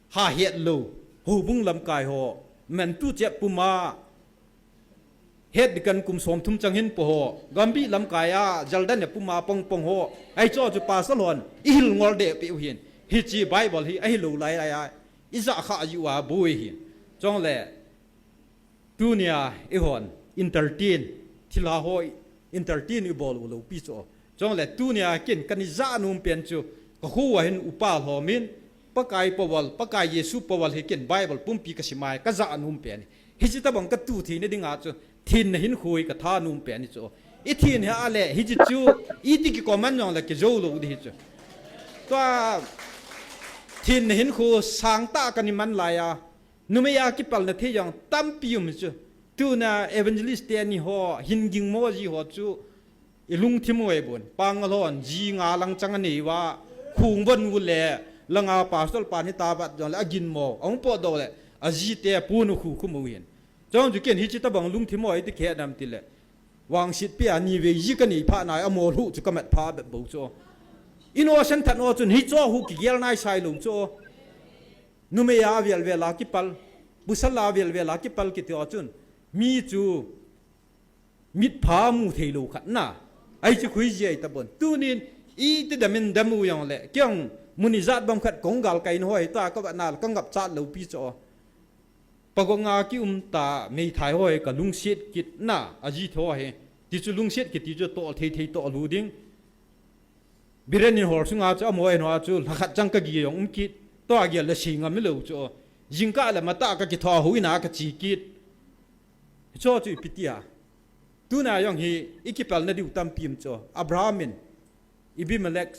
ha het lou, houbung lamkai ho, man tu chep puma, het di kan kum som thum chang hin po ho, gambi lamkai a, jaldan e puma pong pong ho, ahi cho chu pasal hon, i hil ngol de pe u hin, hichi Bible hi, ahi lou lai lai a, i ja kha a ju a bui hin. Chong le, Tunia i hon entertain, thilha ho entertain i bol u lou pi chu. Chong le tunia kin kan i ja nom pen chu ka khu a hin upa lhomin Pakai pawal, Pakai Jesu pawal hi kin Bible pumpi ka simai ka ja nom pen. Hichi tabang ka tu thei na dinga chu thin na hin khui ka tha nom pen chu. I thin he a le hichi chu i ti ki comment jong le ki jo lou di hi chu. Tua thin na hin khu sang ta ka ni man lai a. Numei a kipalna thei jong tampi um chu. Tuna evangelist te ni ho, hin ging mo ji ho chu. I lungthim u e bon. Pang lhon, ji nga lang chang a nei va. Khung von u le, langa pastor pan hi ta vat jong le, a gin mo. A hung po do le, a ji te pu nu khu khu mo hin. Chong ju ken hichi tabang lungthim u e ti khe nam ti le. Wangsit pi a ni ve ji ka ni pha nai a mo lhu chu ka mat pha be bo chu. Innocent than o chun hi cho hu ki gel nai sai lo chu. Numei a vel vel a kipal, busal a vel vel a kipal kiti o chun, mi chu mit pha mu thei lo khat na. Ai chu khui ji ai ta bon. Tunin, i ti damin dam u jong le, kiang mun i jat bam khat kong gal kai in hoi ta ka va na ka ngap chat lo pi cho. Pagong a kium ta meithai ho hi ka lungset kit na, aji tho hi. Ti chu lungset kiti chu tol thei thei tol u ding. Biren in hol sunga chu amaho in ho chu lhakhat chang ka gi jong um kit. Tua gi le si ngam lo chu. Jingkah le matah ka kitho hu ina ka chi kit. Cho chu ipi tia. Tuna jong hi i kipelna diu tampi um chu. Abraham in Abimelech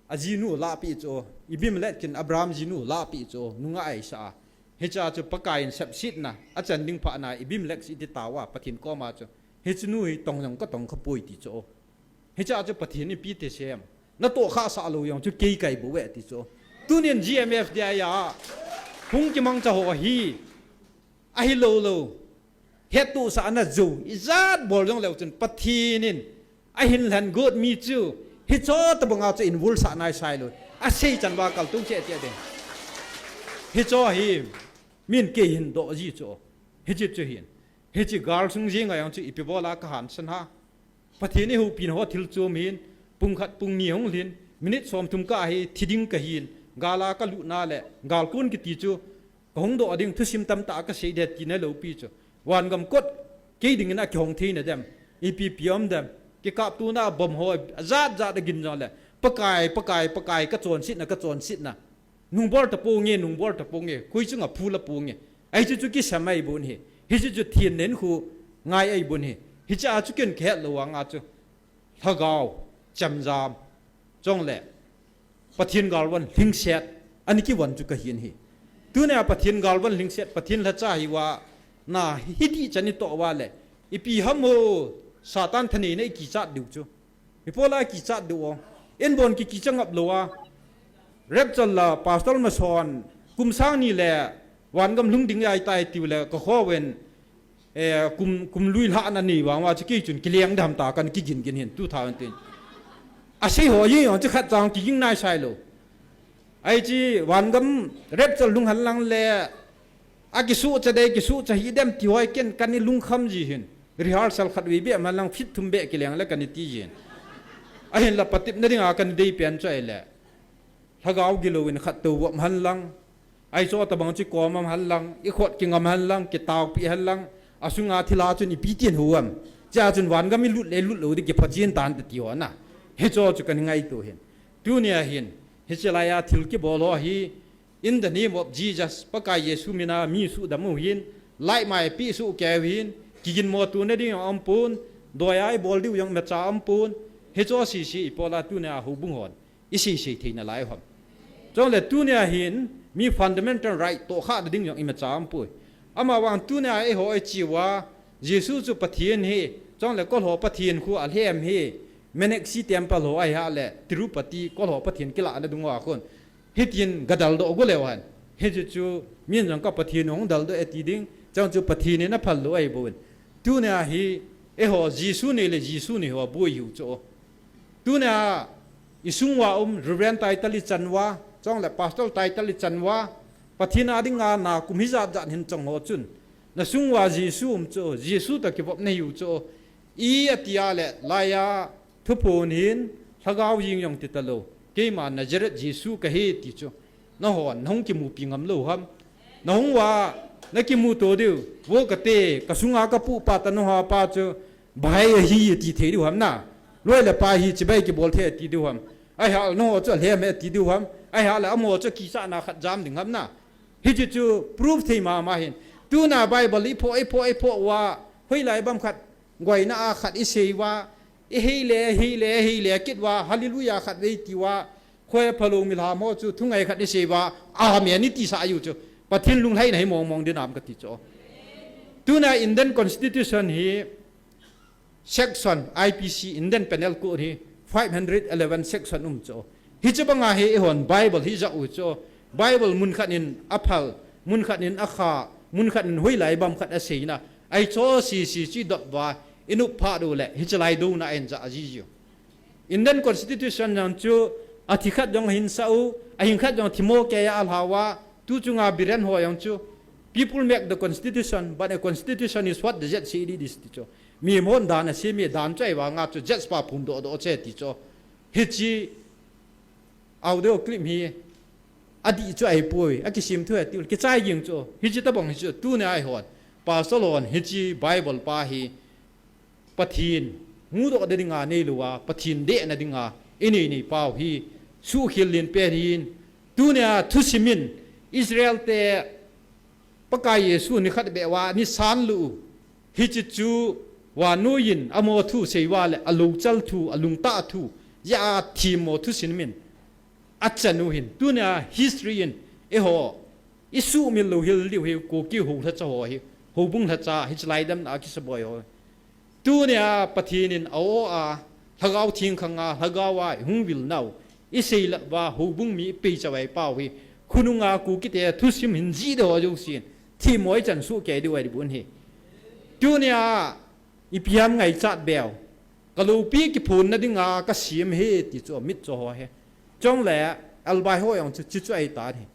ajinu lahpeh chu. Abimelech in Abraham jinu lahpeh chu. Nunga aisa. Hicha chu Pakai in sepsetna, achan ding phatna, Abimelech iti tao a, Pathen koma chu. Hiche nu hi tong jong ka tong kha poi ti chu. Hicha chu Pathen in ipi ti sem. Na toh kha sah lou jong chu kei kai bou ve ti chu. Tunin G M F D I a hung kimangcha ho hi. Ahi lou lou. Hettohsahna jou. Ijat bol jong leu chun Pathen in ahin lhen got mi chu. Hicho tabanga chu involve sah nai sai lou. Asei chan uva kal tung che che ding. Hicho hi min kei hin doh ji chu. Hichi chu hin. Hichi gal sung jing a jong chu ipi bola ka hansan ha. Pathen in houpina ho thil chom hin, pung khat pung ni hung lhin, minute som thum kah hi thi ding ka hin, gal a ka lutna le, gal kon kiti chu, ka hung doh ding thusim tamtah ka sei de tina lou pi chu. Van gam kot, kei dingin a kihong theina dem, ipi pi um dem, kikaptona bomb ho, ajat jat a gin jong le, Pakai, Pakai, Pakai, ka chonsetna, ka chonsetna. Nungbol ta ponge, nungbol ta ponge, koi chunga phu la ponge. Ahi chu chu kisam ahi bon hi. Hichu chu thin nen khu ngai ahi bon hi. Hicha chu ken khet lou anga chu. Lhagao, chamjam. Chong le. Pathen galvan lhingset. Ani kivon chu ka hin hi. Tunia Pathen galvan lhingset, Pathen lhacha hi uva. Na hiti chan i toh uva le. Ipi ham ho, Satan thaneina i kichat diu chu. Ipola kichat diu o. Inbon ki kicha ngap lou a. Rapture la Pastor Mason, kum sang ni le, van gam lhung ding ahi tai tiu le, ka kho ven, eh, kum, kum lui lhah na ni vang uva chu kei chun kileng dam ta kan kigin gin hin, two thousand ten. Asei ho jong chu khat chang kiging nai sai lou. Ahi chi, van gam rapture lhung hen lang le, a kisuhcha dei, kisuhcha hi dem ti ho hi ken kan i lungkham ji hin. Rehearsal khat vei beh man lang fit thum beh kileng le kan i ti ji hin. Ahin la patepna dinga kan i dei pen chu ahi le. Lhagao gilou in khat tou vop hen lang. Ahi chu tabang chu kom am hen lang. I khut kingam hen lang. Kitaopi hen lang. Asunga thilha chun ipi tin hu am. Chia chun van gam i lut le lut lou di kipha chin tan ti ho na. Hicho chu kan i ngaito hin. Tunia hin. Hichi lai a thil kibol ho hi. In the name of Jesus, Pakai Jesu mina mi suhdam u hin, lai mai pi suh keu hin, kiginmo tuna ding a um pon, doi a i bol diu jong imacha um pon, hicho sisi ipola tunia houbung hon, i sisi theina lai hom. Chong le tunia hin, mi fundamental right toh kha ding jong imacha um poi. Ama vang tunia eiho i chi uva, Jesu chu Pathen hi, chong le kol ho Pathen khu alhem hi, Meenakshi temple ho ahi ha le, Tirupati kol ho Pathen kila na dung uva khun. Hitin ka daldoh go leu hen. Hichu chu min jong ka Pathen hung daldoh e ti ding. Chang chu Pathen in aphal lou ahi bou in. Tunia hi eiho Jesu nei le Jesu nei ho boi hiu chu. Tunia i sung uva um Reverend title i chan uva, chong le Pastor title i chan uva, Pathen a dinga na kum hijat jat hin chang ho chun. Na sung uva Jesu um chu, Jesu toh kivop na hiu chu. I atia le, laiya, Thuphon hin, lhagao jing jong ti talou. Keima Nazareth Jesu kahi ti chu. Nahon, nahung kimupi ngam lou ham. Nahung uva, na kimuto diu. Vo kate, ka sunga ka pu pa ta naho pa chu. Bhai ahi ti thei diu ham na. Loi le pai hi chibai kibol thei ti diu ham. Ahi hal naho chu alhem e ti diu ham. Ahi hal amaho chu kisa na khat jam ding ham na. Hichi chu proof thei mama hin. Tuna Bible i pho, i pho, i pho uva. Hoilai bam khat. Goina a khat i sei uva. I hei le, hei le, hei le, kit uva, hallelujah khat vei ti uva. Khoi phalou milham ho chu, thungai khat i sei uva, amen i ti sah u chu. Pathen lunglhaina hi mong mong ding ham kati chu. Tuna Indian Constitution hi, section, I P C, Indian Penal Code hi, five hundred eleven section um chu. Hichu banga hi eihon Bible hi ja u chu. Bible mun khat in aphal, mun khat in akha, mun khat in hoilai bam khat aseina. Ahi chu sisi chi dot uva, i nop pha diu le, hichi lai douna in ja aji jiu. Indian Constitution jong chu, athi khat jong ahin sa u, ahing khat jong thimo keiya alha uva, tu chunga Biren ho jong chu, people make the constitution, but a constitution is what the judge say it is ti chu. Mihon dan asem e, dan chu ahivanga chu, judge pa phondoh doh che ti chu. Hichi audio clip hi, Adih chu ahipoi, akisim thu atiu, kichai ging chu. Hiche tabang hi chu, tunia eihon, Pastor hon, hiche Bible pa hi, Pathen, huhdoh na dinga neilouva, Pathen dehna dinga, inei nei pau hi, suhkhel len pen hin, tunia thusim in, Israel te, Pakai Jesu nikhat beh uva, ni san lou u. Hiche chu, vannoi in, amaho thu sei uva le, alouchal thu, alungtah thu, jeh a themmo thusim in, achan u hin. Tunia history in, eiho, isuhmil louhel diu hi, Kuki ho lhacha ho hi, houbung lhacha, hiche lai damna a kisaboi ho. Tunia Pathen in a-o a, Lhagao Theng khanga, Lhagao a ihung vil nau, isei lhah uva, houbung mi ipei chavai pau hi, khonunga Kuki te thusim hin jih deu ho jousen, themmo ichan soh kei diu ahi bon hi. Tunia, ipi ham ngaichat beu. Ka loupi kiphonna dinga kasem ahi ti chu mitcho ho hi. Chule, albai ho jong chu, chuche chu ahitan ahi.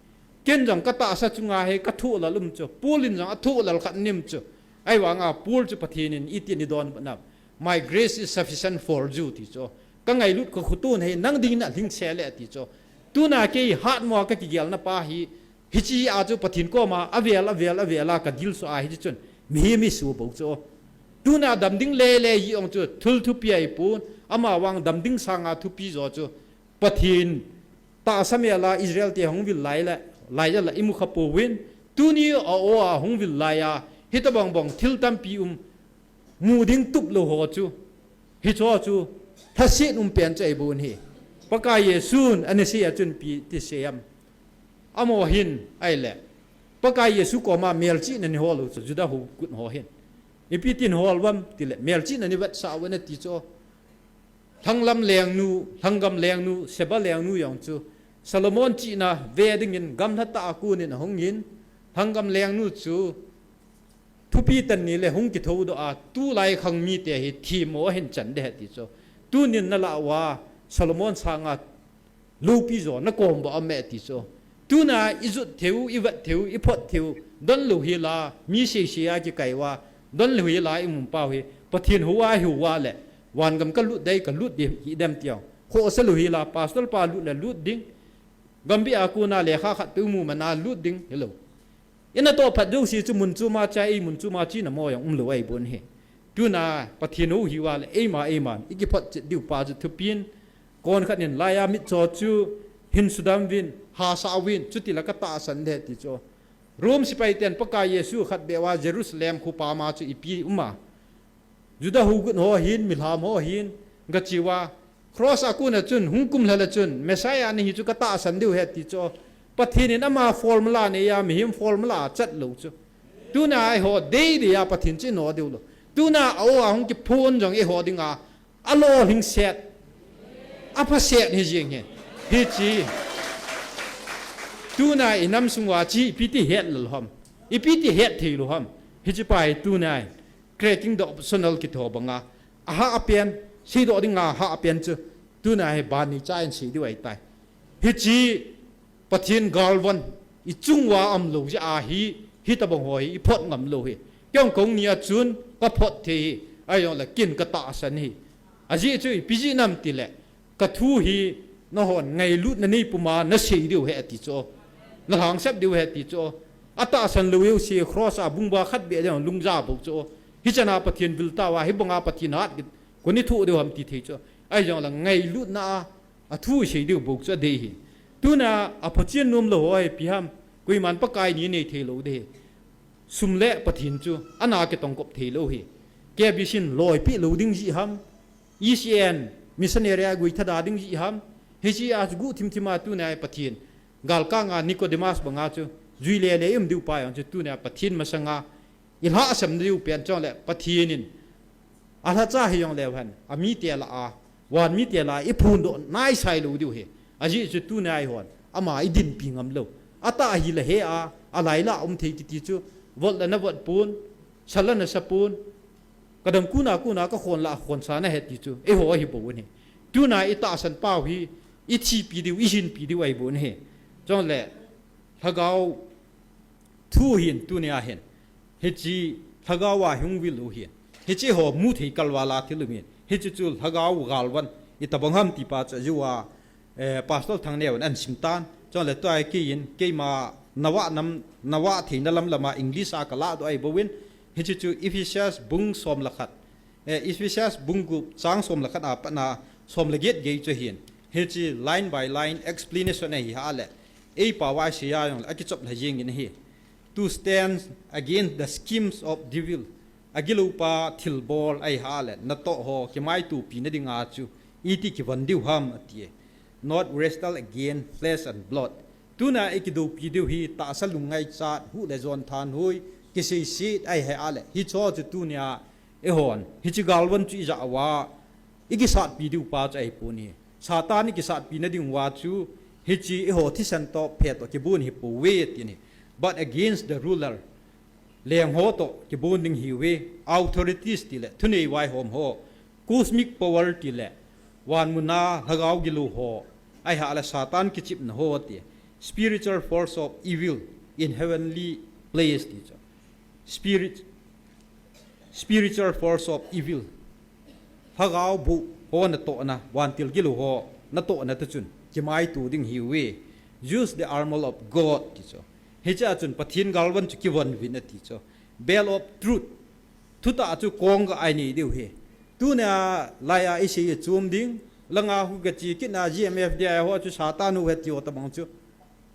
Ken jong katahsa chunga hi kathoh lel um chu. Paul in jong athoh lel khat aum chu. Ahivanga Paul chu Pathen in iti nidon nau. My grace is sufficient for you ti chu. Ka ngailut ka khotun hi nang dingin alhingse le ti chu. Tunia kei hatmo a kakigelna pa hi. Hiche a chu Pathen koma avel, avel, avel a kadilsuh a hiche chun. Mihem isuh bou chu. Tunia damding lele jong chu thil thupi ahipon. Amavang damding sanga thupi jo chu. Pathen tahsa mel a Israel te hung vil lai le, lai le imu kha pouvin, tuni a-o a hung vil lai a, hitabang bang thil tampi um, mu ding tup lou ho chu, hicho chu, lhaset um pen chu ahi bon hi. Pakai Jesun ana sei a chun ipi ti sei am. Amaho hin, ahile. Pakai Jesu koma melchihna nei hol u chu, Juda ho kut ho hin. Ipi tin hol uvam, tile, melchihna nei vetsah uve ati chu. Lhanglam lengnu, lhanggam lengnu, Sheba lengnu jong chu, Solomon chihna ve dingin gamla tah a konin ahungin, lhanggam lengnu chu, thupi tah in le hung kithoudoh a, tulai khang mite hi themmo ahin chan ding ahi ti chu. Tunin nalah uva, Solomon sanga, loupi jo, nakom uva aum e ti chu. Tunia ijot theiyu, ivet theiyu, iphot theiyu, donlou hel a, mi seisei a kikai uva, donlou hel a imu pau hi, Pathen hou a ihiu va le, vangam kalut ding, kalut ding, hidem tiu. Khohsa lou hel a, pastor pa lut le lut ding, gambih a kona lekha khat peh mu mana lut ding, hilou. Ina toh phat jouse chu mun chom a cha, ei mun chom a chena mo jong umlou ahi bon hi. Tunia Pathen hou ihiu va le, eima, eiman, ikiphot chet diu pa chu thupin, Kon khat in laiya mitcho chu hin sudam uvin, hahsa uvin, chuti le katahsan ding ahi ti chu. Rome sepai ten Pakai Jesu khat beh uva Jerusalem khopam a chu ipi um a. Juda houbung ho hin, milham ho hin, gache uva. Cross a kon a chun, hung kumlha le chun, Messiah nahi chu katahsan diu ahi ti chu. Pathen in ama formula nei a, mihem formula chat lou chu. Tunia eiho deidei a Pathen chu inoh diu lou. Tunia a-o a hung kiphon jong eiho dinga, alolhing set, apha set hi jing hi. Hiche. Tunia inam sung uva chu ipi ti het lou ham. Ipi ti het thei lou ham. Hiche pa hi tunia cracking the optional kiti ho banga. Ahah pen, seidoh dinga ahah pen chu. Tunia hi bani cha in sei diu ahitai. Hiche Pathen galvan, ichung uva umlou jeh a hi, hitabang ho hi, iphot ngam lou hi. Kei jong kong ni a chun, kaphot thei hi, ahijongle ken katahsan hi. Ajeh chu ipi jeh ham tile, kathu hi, nahon ngailutna nei puma, nasei diu ahi ti chu. Nalhangsap diu ahi ti chu. Atahsan lou jouse, cross a bung ba khat beh jong lungja bou chu. Hichan a Pathen vil tauva, hibanga Pathen hat, koni thu diu ham ti thei chu. Ahijongle ngailutna a, Athu isei diu bou chu adei hi. Tunia aphachen nom lou ho hi ipi ham. Koiman Pakai ni nei thei lou ding hi. Sum le Pathen chu ana kitong kop thei lou hi. K B C in loipi lou ding jeh ham. E C N missionary a gui thada ding jeh ham. Hiche a chu guh thimthim a tunia Pathen. Galkanga Nicodemus banga chu. Jui lele um diu pa jong chu tunia Pathen masanga. Ilhahsam diu pen chule Pathen in. Alhacha hijongle hen, amite lah a, van mite lah a, iphondoh naisai lou diu ahi. Ajeh chu tunia eihon, ama idinpi ngam lou. Atah ahile hea, alai lah a um thei kiti chu, vot le navot pon, sa le nasa pon, kadam kona kona kakhon lah a khonsa nahi ti chu, eiho ahi bou ahi. Tunia itahsan pau hi, ithipi diu, ihinpi diu ahi bou ahi. Chule, Lhagao thu hin tunia hin. Hiche Lhagao a hung vil u hin. Hiche ho mu thei kalval a thil um hin. Hiche chu Lhagao galvan. Itabang ham ti pa chu ajeh uva, eh, Pastor Thangneo in ahin sim tan. Chule tua hi kei in, keima nava nam, nava theina lam lama English a kalah doh ahi bou in, hiche chu Ephesians bung som le khat, eh, Ephesians bung gup chang som le khat a pat a som le get gei chu ahin. Hiche line by line explanation ahi a le, eipao a isei a jongle akichop lha jeng in ahi. To stand against the schemes of devil. Agiloupa thilbol ahi a le, natoh ho kimaitopi na dinga chu iti kivon diu ham ati e. Not wrestle against flesh and blood. Tuna ikidoupi diu hi tahsa lungngaichat, huh le jon thanhoi, kiseiset ahi a le, hicho chu tunia eihon hiche galvon chu ija uva ikisatpi diu pa chu ahipon ahi. Satan ikisatpi na ding uva chu hiche eiho thisan toh phe toh kibon ahipoi ati ahi. But against the ruler, leng ho toh kibon ding ahiuve, authorities tile thunei vaihom ho, cosmic power tile van muna lhagao gilou ho, ahi a le Satan kichepna ho ati. Spiritual force of evil in heavenly place ti chu. Spirit, spiritual force of evil. Lhagao boh ho natohna, vantil gilou ho natohna toh chun kimaito ding ahiuve. Use the armor of God ti chu. Hiche a chun Pathen galvon chu kivon uvin ati chu. Belt of truth. Thutah chu kong ga a inei diu ahi. Tunia laiya isei ichom ding, langa khu gache kit na G M F D I ho chu Satan u ahi ti ho tabang chu.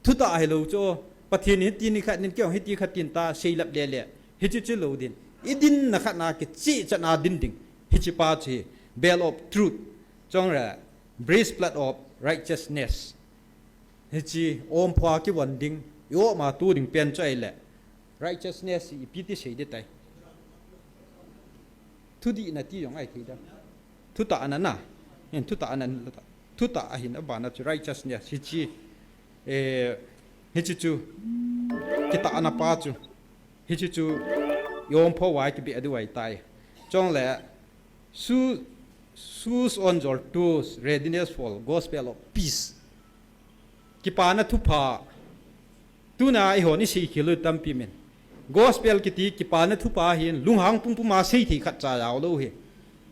Thutah ahilou chu, Pathen in hiti nikhat in, keiho hiti khat in ta seilap lele. Hiche chu lou ding. Idinna khat na kicheh chan a din ding. Hiche pa chu ahi, belt of truth. Chule, breastplate of righteousness. Hiche omphoa kivon ding, i-om a tu ding pen chu ahile. Righteousness hi ipi ti sei ding tai. Thudihna ti jong ahi thei dam. Thutahna na. Hin thutahna, thutah ahin abana chu righteousness hiche, eh, hiche chu kitahna pa chu. Hiche chu i-ompho uva kibeh diu ahitai. Chule, shoe-, shoes on your toes, readiness for gospel of peace. Kipana thupha. Tuna eihon isei khel u tampi min. Gospel kiti kipana thupha hin lunghang pumpum a seithei khat cha jao lou ahi.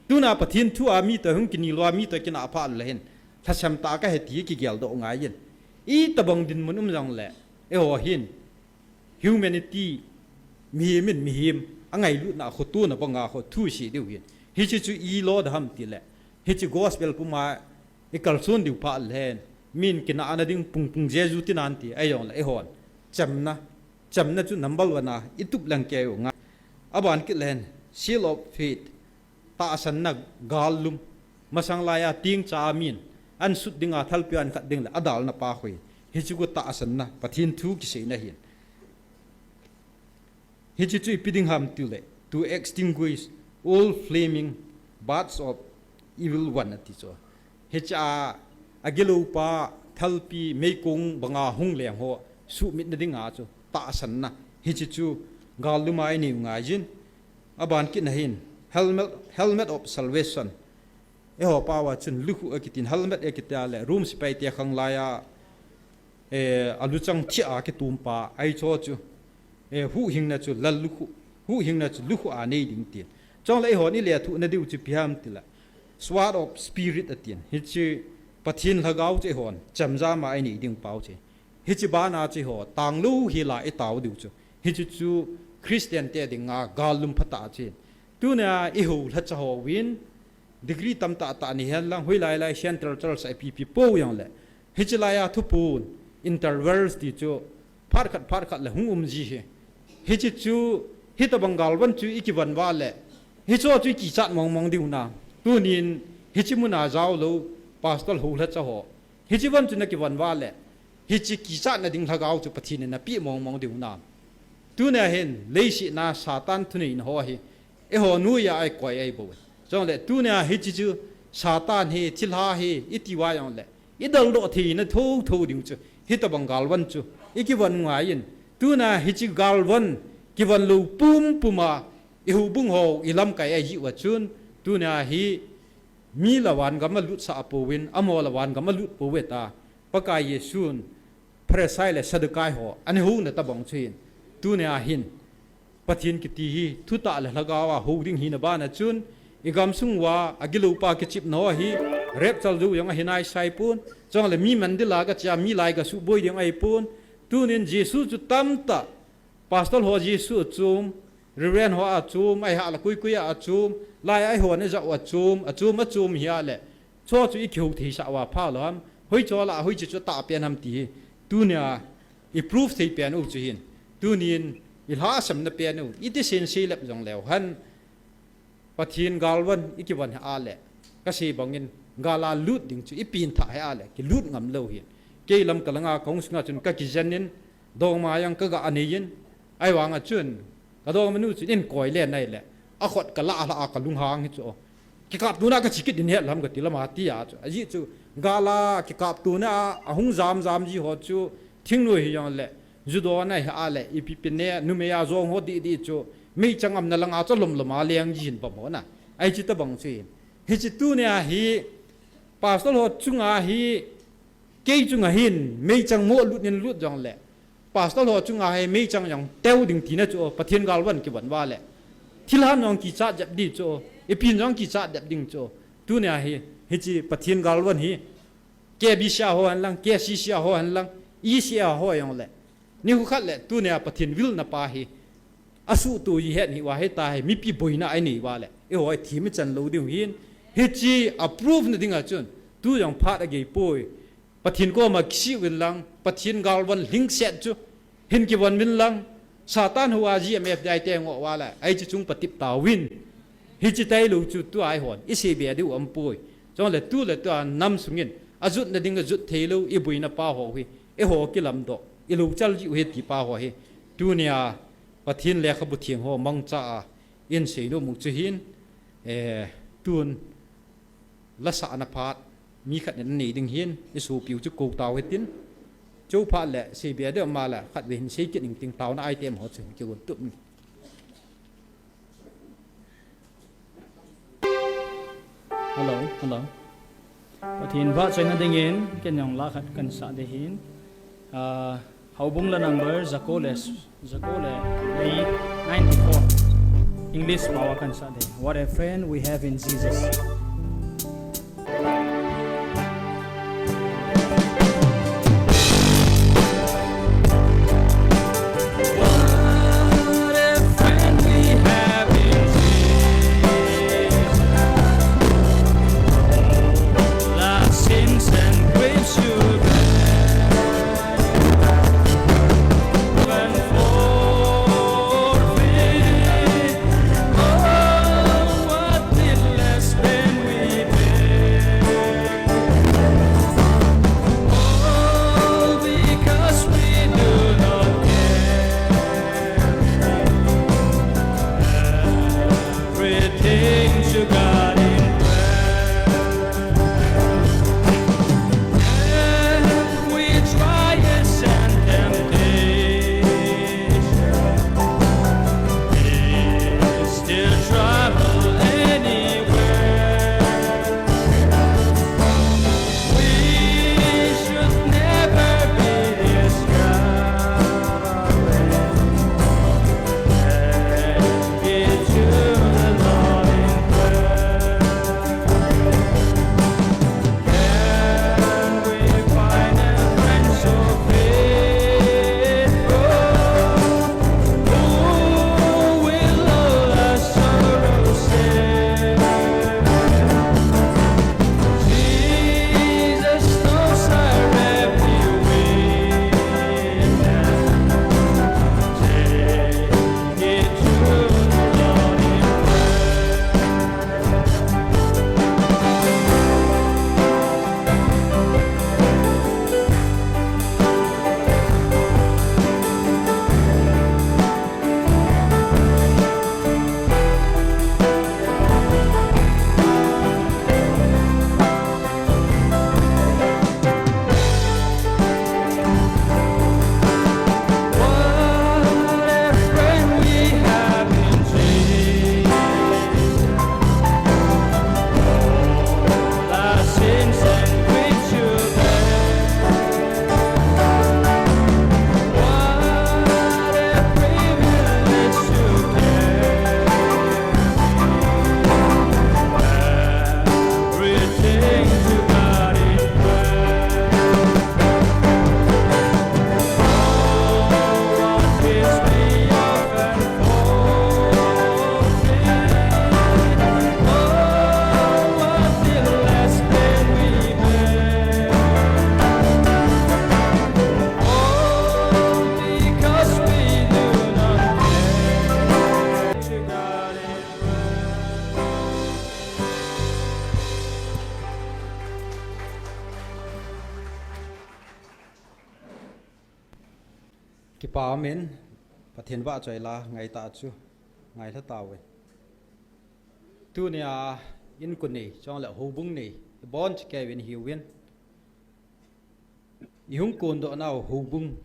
Tuna Pathen thu a mi toh hung kinel uva mi toh kinah pha le hin, lhasam tah kahi ti kigel doh ngai in. Itabang dinmun um jongle, eiho hin humanity, mihem in mihem angailutna a khotona banga kho thu isei diu ahin. Hiche chu ipi lou ding ham tile, hiche gospel puma ikalson diu pha le hin, min kinahna ding pungpung Jesu tinan ti ahi jongle eihon chamna, chamna chu number one a itup lang kei u ngai. Aban kit le hin, seal of faith. Tahsanna gallum. Masang laiya tingcha a min ansut dinga thalpi ahin khat ding le adalna pa khu ahi. Hiche chu tahsanna, Pathen thu kiseina ahin. Hiche chu ipi ding ham tile, to extinguish all flaming darts of evil one ati chu. Hiche a, agiloupa thalpi meikong banga hung leng ho suhmitna dinga chu tahsanna. Hiche chu gallum a inei u ngai jin. Aban kit na hin, helmet, helmet of salvation. Eiho pao a chun lukhuh akitin, helmet akiti a le, Rome sepai te khang laiya, eh, aluchang thia kitum pa, ahi cho chu, eh, huhhingna chu lal lukhuh, huhhingna chu lukhuh a nei ding tin. Chule eihon ilethuhna diu chu ipi ham tile, sword of spirit atin. Hiche Pathen lhagao chu eihon chamjam a inei ding pao chu. Hiche bana chu eiho tanglou hel a itao diu chu. Hiche chu Christian te dinga gallum phatah chu ahin. Tunia eiho lhacha hon degree tamtah tah nei hen lang, hoilai lai Central Church a ipi ipi pou jongle, hiche laiya thupun intervals ti chu phat khat phat khat le hung um ji ahi. Hiche chu, hitabang galvon chu ikivon uva le, hicho chu ikichat mong mong diu na. Tunin hiche muna jao lou pastor ho lhacha ho, hiche von chu nakivon uva le, hiche kichatna ding lhagao chu Pathen in napeh mong mong diu na. Tunia hin leiset na Satan thuneina ho hi eiho noiya eikoi ahi bou. Chule tunia hiche chu Satan hi, thilha hi iti uva jongle, idaldoh theina thotho ding chu hitabang galvon chu ikivon u ngai in. Tunia hiche galvon kivon lou pumpum a, ihoubung ho ilamkai ahi uva chun, tunia hi mi la van gam alutsah pouvin, amaho la van gam alut pouve ta, Pakai Jesun Pharisai le Saddukai ho ana houna tabang chu ahin. Tunia hin Pathen kiti hi thutah le lhagao a hou ding hina bana chun, igamsung uva agiloupa kichepna ho hi Rapture jou jong ahi naisai pon. Chule mi mandal a gache a mi lai gasuboi ding ahi pon. Tunin Jesu chu tamtah, Pastor ho Jesu achom, Reverend ho achom, ahilouleh koikoi achom, lai a eihon ijat u achom, achom achom hi ahile, chu chu ikihou theisah uva phalou ham, hoiche lah a hoiche chu atahpen ham ti hi tunia iprove theipen u chu hin. Tunin ilhahsamna pen u, iti sense lep jongleu hen, Pathen galvan ikivon hi ahile, kasei bangin, gal a lut ding chu ipengthah hi ahile, kilut ngam lou hin. Kei Lamka langa kahung sunga chun kakijen in, dongma jong kaga nei in, ahivanga chun, kadongmanu chun eikoi le nai le, akhut kalah lhah a kalunghang hi chu. Kikaptona kache kit ding het lam kati lama tia chu. Ajeh chu, gal a kikaptona a ahung jam jam ji ho chu, thingnoi hijongle, ju don ahi ahile, ipi pi ne, numei a jong ho didi chu, meichang umna langa chu lomlom a leng ji hin bang ho na. Ahi chu tabang chu hin. Hiche tunia hi, Pastor ho chunga hi, kei chunga hin, meichang mo lut nin lut jongle, Pastor ho chunga hi, meichang jong teu ding tina chu, Pathen galvan kivon uva le. Thilhan jong kichat jep ding chu, ipin jong kichat jep ding chu. Tunia hi, hiche Pathen galvan hi, K B C a ho hen lang, K C C a ho hen lang, E C a ho jongle. Nikho khat le, tunia Pathen vilna pa hi, asuhtoh ji het hi uva hita hi, mipi boina anei uva le. Eiho hi thim ichan lou ding hin, hiche approve na dinga chun, tu jong phat agei poi. Pathen koma kisih uvin lang, Pathen galvan lhingset chu, hin kivon uvin lang, Satan hou a G M F D I te ngoh uva le, ahi chu chung patep tauvin. Hiche tailou chu tua eihon, isei be diu aum poi. Chule tu le tua nam sungin, ajutna ding ajut theilou, iboina pa ho hi, eiho kilamdoh, ilou chal jiu hi ti pa ho hi. Tunia, Pathen lekhabu theng ho mangcha a, insei nom u chu hin, eh, tun, lasahna phat, mi khat in anei ding hin, isopiu chu kou tau hitin. Chou phat le, sei be deuh ma le, khatvei hin sei kit ning ting taona item ho chu hin kigon tup ni. Hello, hello. Pathen vahchoina dingin, ken jong la khat kahin sah ding hin. Ah, Houbung la number, jako le, jako le, le, ninety-four. English pao a kahin sah ding. What a friend we have in Jesus. What a friend we have in Jesus. Our sins and griefs to bear. And forfeit. Oh, what little has been Kipa umin, Pathen vahchoi la ngaitah chu ngailha tauvin. Tunia inko nei, chule houbung nei, ibonchauva kei in hiuvin. Ihung kondohnau houbung,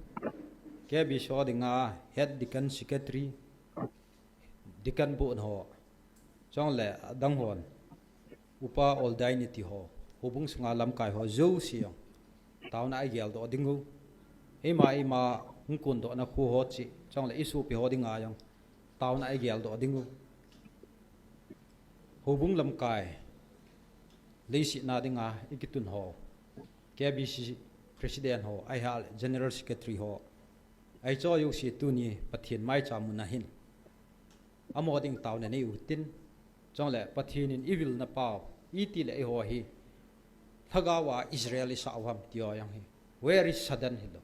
K B C ho dinga Head Deacon, Secretary, Deacon Board ho, chule adang hon, Upa Oldai niti ho, houbung sunga lamkai ho jouse jong taona a igeldoh diu. Eima, eima hung kondohna khu ho cheh, chule isopi ho dinga jong taona a igeldoh diu. Houbung lamkai, leiset a dinga ikitun ho, K B C President ho, ahileh General Secretary ho, ahi cho jouse tuni Pathen maicham muna hin amaho ding taona nei utin, chule Pathen in ivilna pau, itile eiho hi lhagao a Israel isah u ham ti ho jong hi very sudden hilou.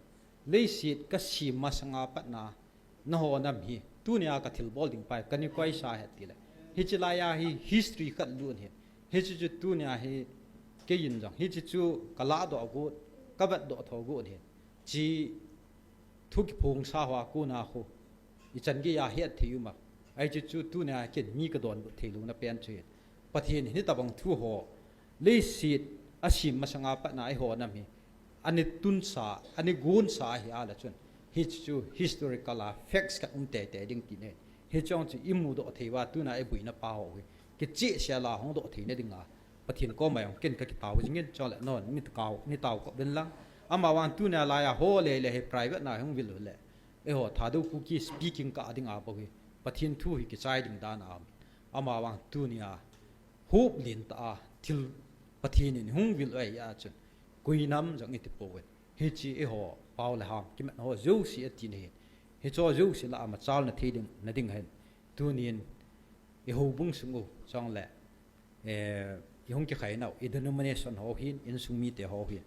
Leiset kasem masanga patna, nangho nam hi tunia kathilbol ding pai, kani koisa ahi tile. Hiche laiya hi history khat lut ahi. Hiche chu tunia hi kei in jong hiche chu kalahdoh got, kavetdoh tho got ahi. Hiche thu kiphongsa hoa kona khu ichan geiya hetthei um a, ahi chu tunia ken mi kadonbut theilouna pen chu ahi. Pathen in hitobang thu ho, leiset asem masanga patna eiho nam hi ana tunsa, ana gonsa ahi a le chun, hiche chu historical a facts khat um teitei ding tina ahi. Hiche jong chu imudoh thei uva tunia iboina pa ho hi kichehsel a hung doh theina dinga Pathen koma jong ken kakitao jingin, chule nangho nitao, nitao kop uvin lang. Amavang tunia laiya ho lele hi private a hung vil uleh, eiho Thadou Kuki speaking kah dinga bou hi Pathen thu hi kichai ding dan a um. Amavang tunia hop lentah a thil Pathen in hung vil u ahi a chun, koi nam jong iti pouvin. Hiche eiho pao le ham kimat ho jouse ati nahin, hiche jouse lah a machalna thei ding, na ding hin, tunin ihoubung sung u, chule, eh, ihung kikhainau, i denomination ho hin, insung mite ho hin,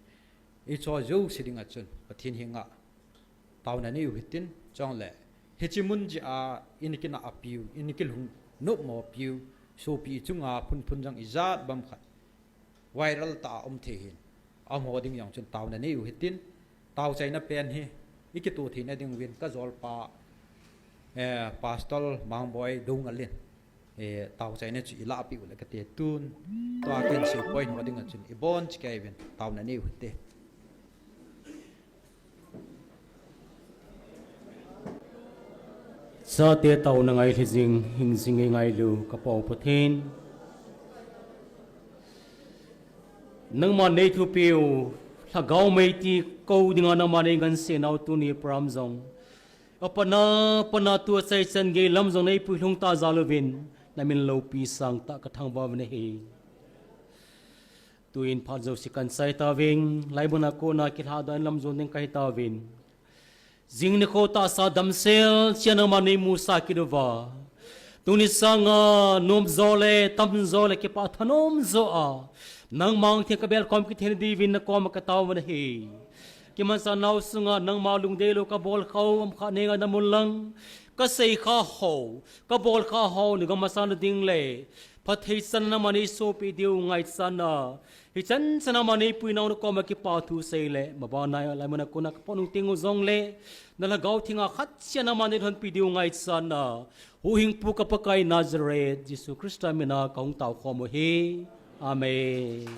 hiche jouse dinga chun Pathen henga taona nei u hitin, chule hiche mun jeh a in kinah piu, in kilhung nopmo piu, sopi chunga phunphun jong ijat bang khat viral tah a um thei hin, amaho ding jong chun taona nei u hitin, taochaina pen hi ikitoh theina ding uvin kajolpa, eh, Pastor Mangboi Doungel in, eh, taochaina chu ilahpeh uleh kati tun. Tua ken sei point ho dinga chun ibonchauva kei uvin taona nei u hite. Chate taona ngailhi jing, hing jing eingailu, ka Pau Pathen. Nangman neithupeh u, lhagao meitih kou dinga nangman neingansena u tuni program jong, apatna, patna tua chai chan gei lam jong neipui lhung tah jal uvin, namin loupi sangtah kathangvah uvin ahi. Tuin phat jouse kahin chai tauvin, laimuna kona kilhadoh in lamjon ding kahi tauvin. Jing nikho tahsa damsel cheh a nangman neimusah kit uva, tuni sanga nomjo le tamjo le kipah thanom jo a nangma angtheng kabelkhom kit theina diuvin nakoma katao uvin ahi. Kimanchah nau sunga nangma lungdeilou kabol khah u um kha neingaidam un lang, kasei khah ho, kabol khah ho nagam masang nading le phatthei chan a nangman neisopeh diu ngaichat a, hichan chan a nangman neipui nau nakoma kipa thu sei le mabanna laimuna kona kapot nung teng u jongle, nalhagao thenga khat cheh a nangman neilhonpeh diu ngaichat a, huhhingpu ka Pakai Nazareth Jesu Christa mina kahung taokhom u ahi. Amen.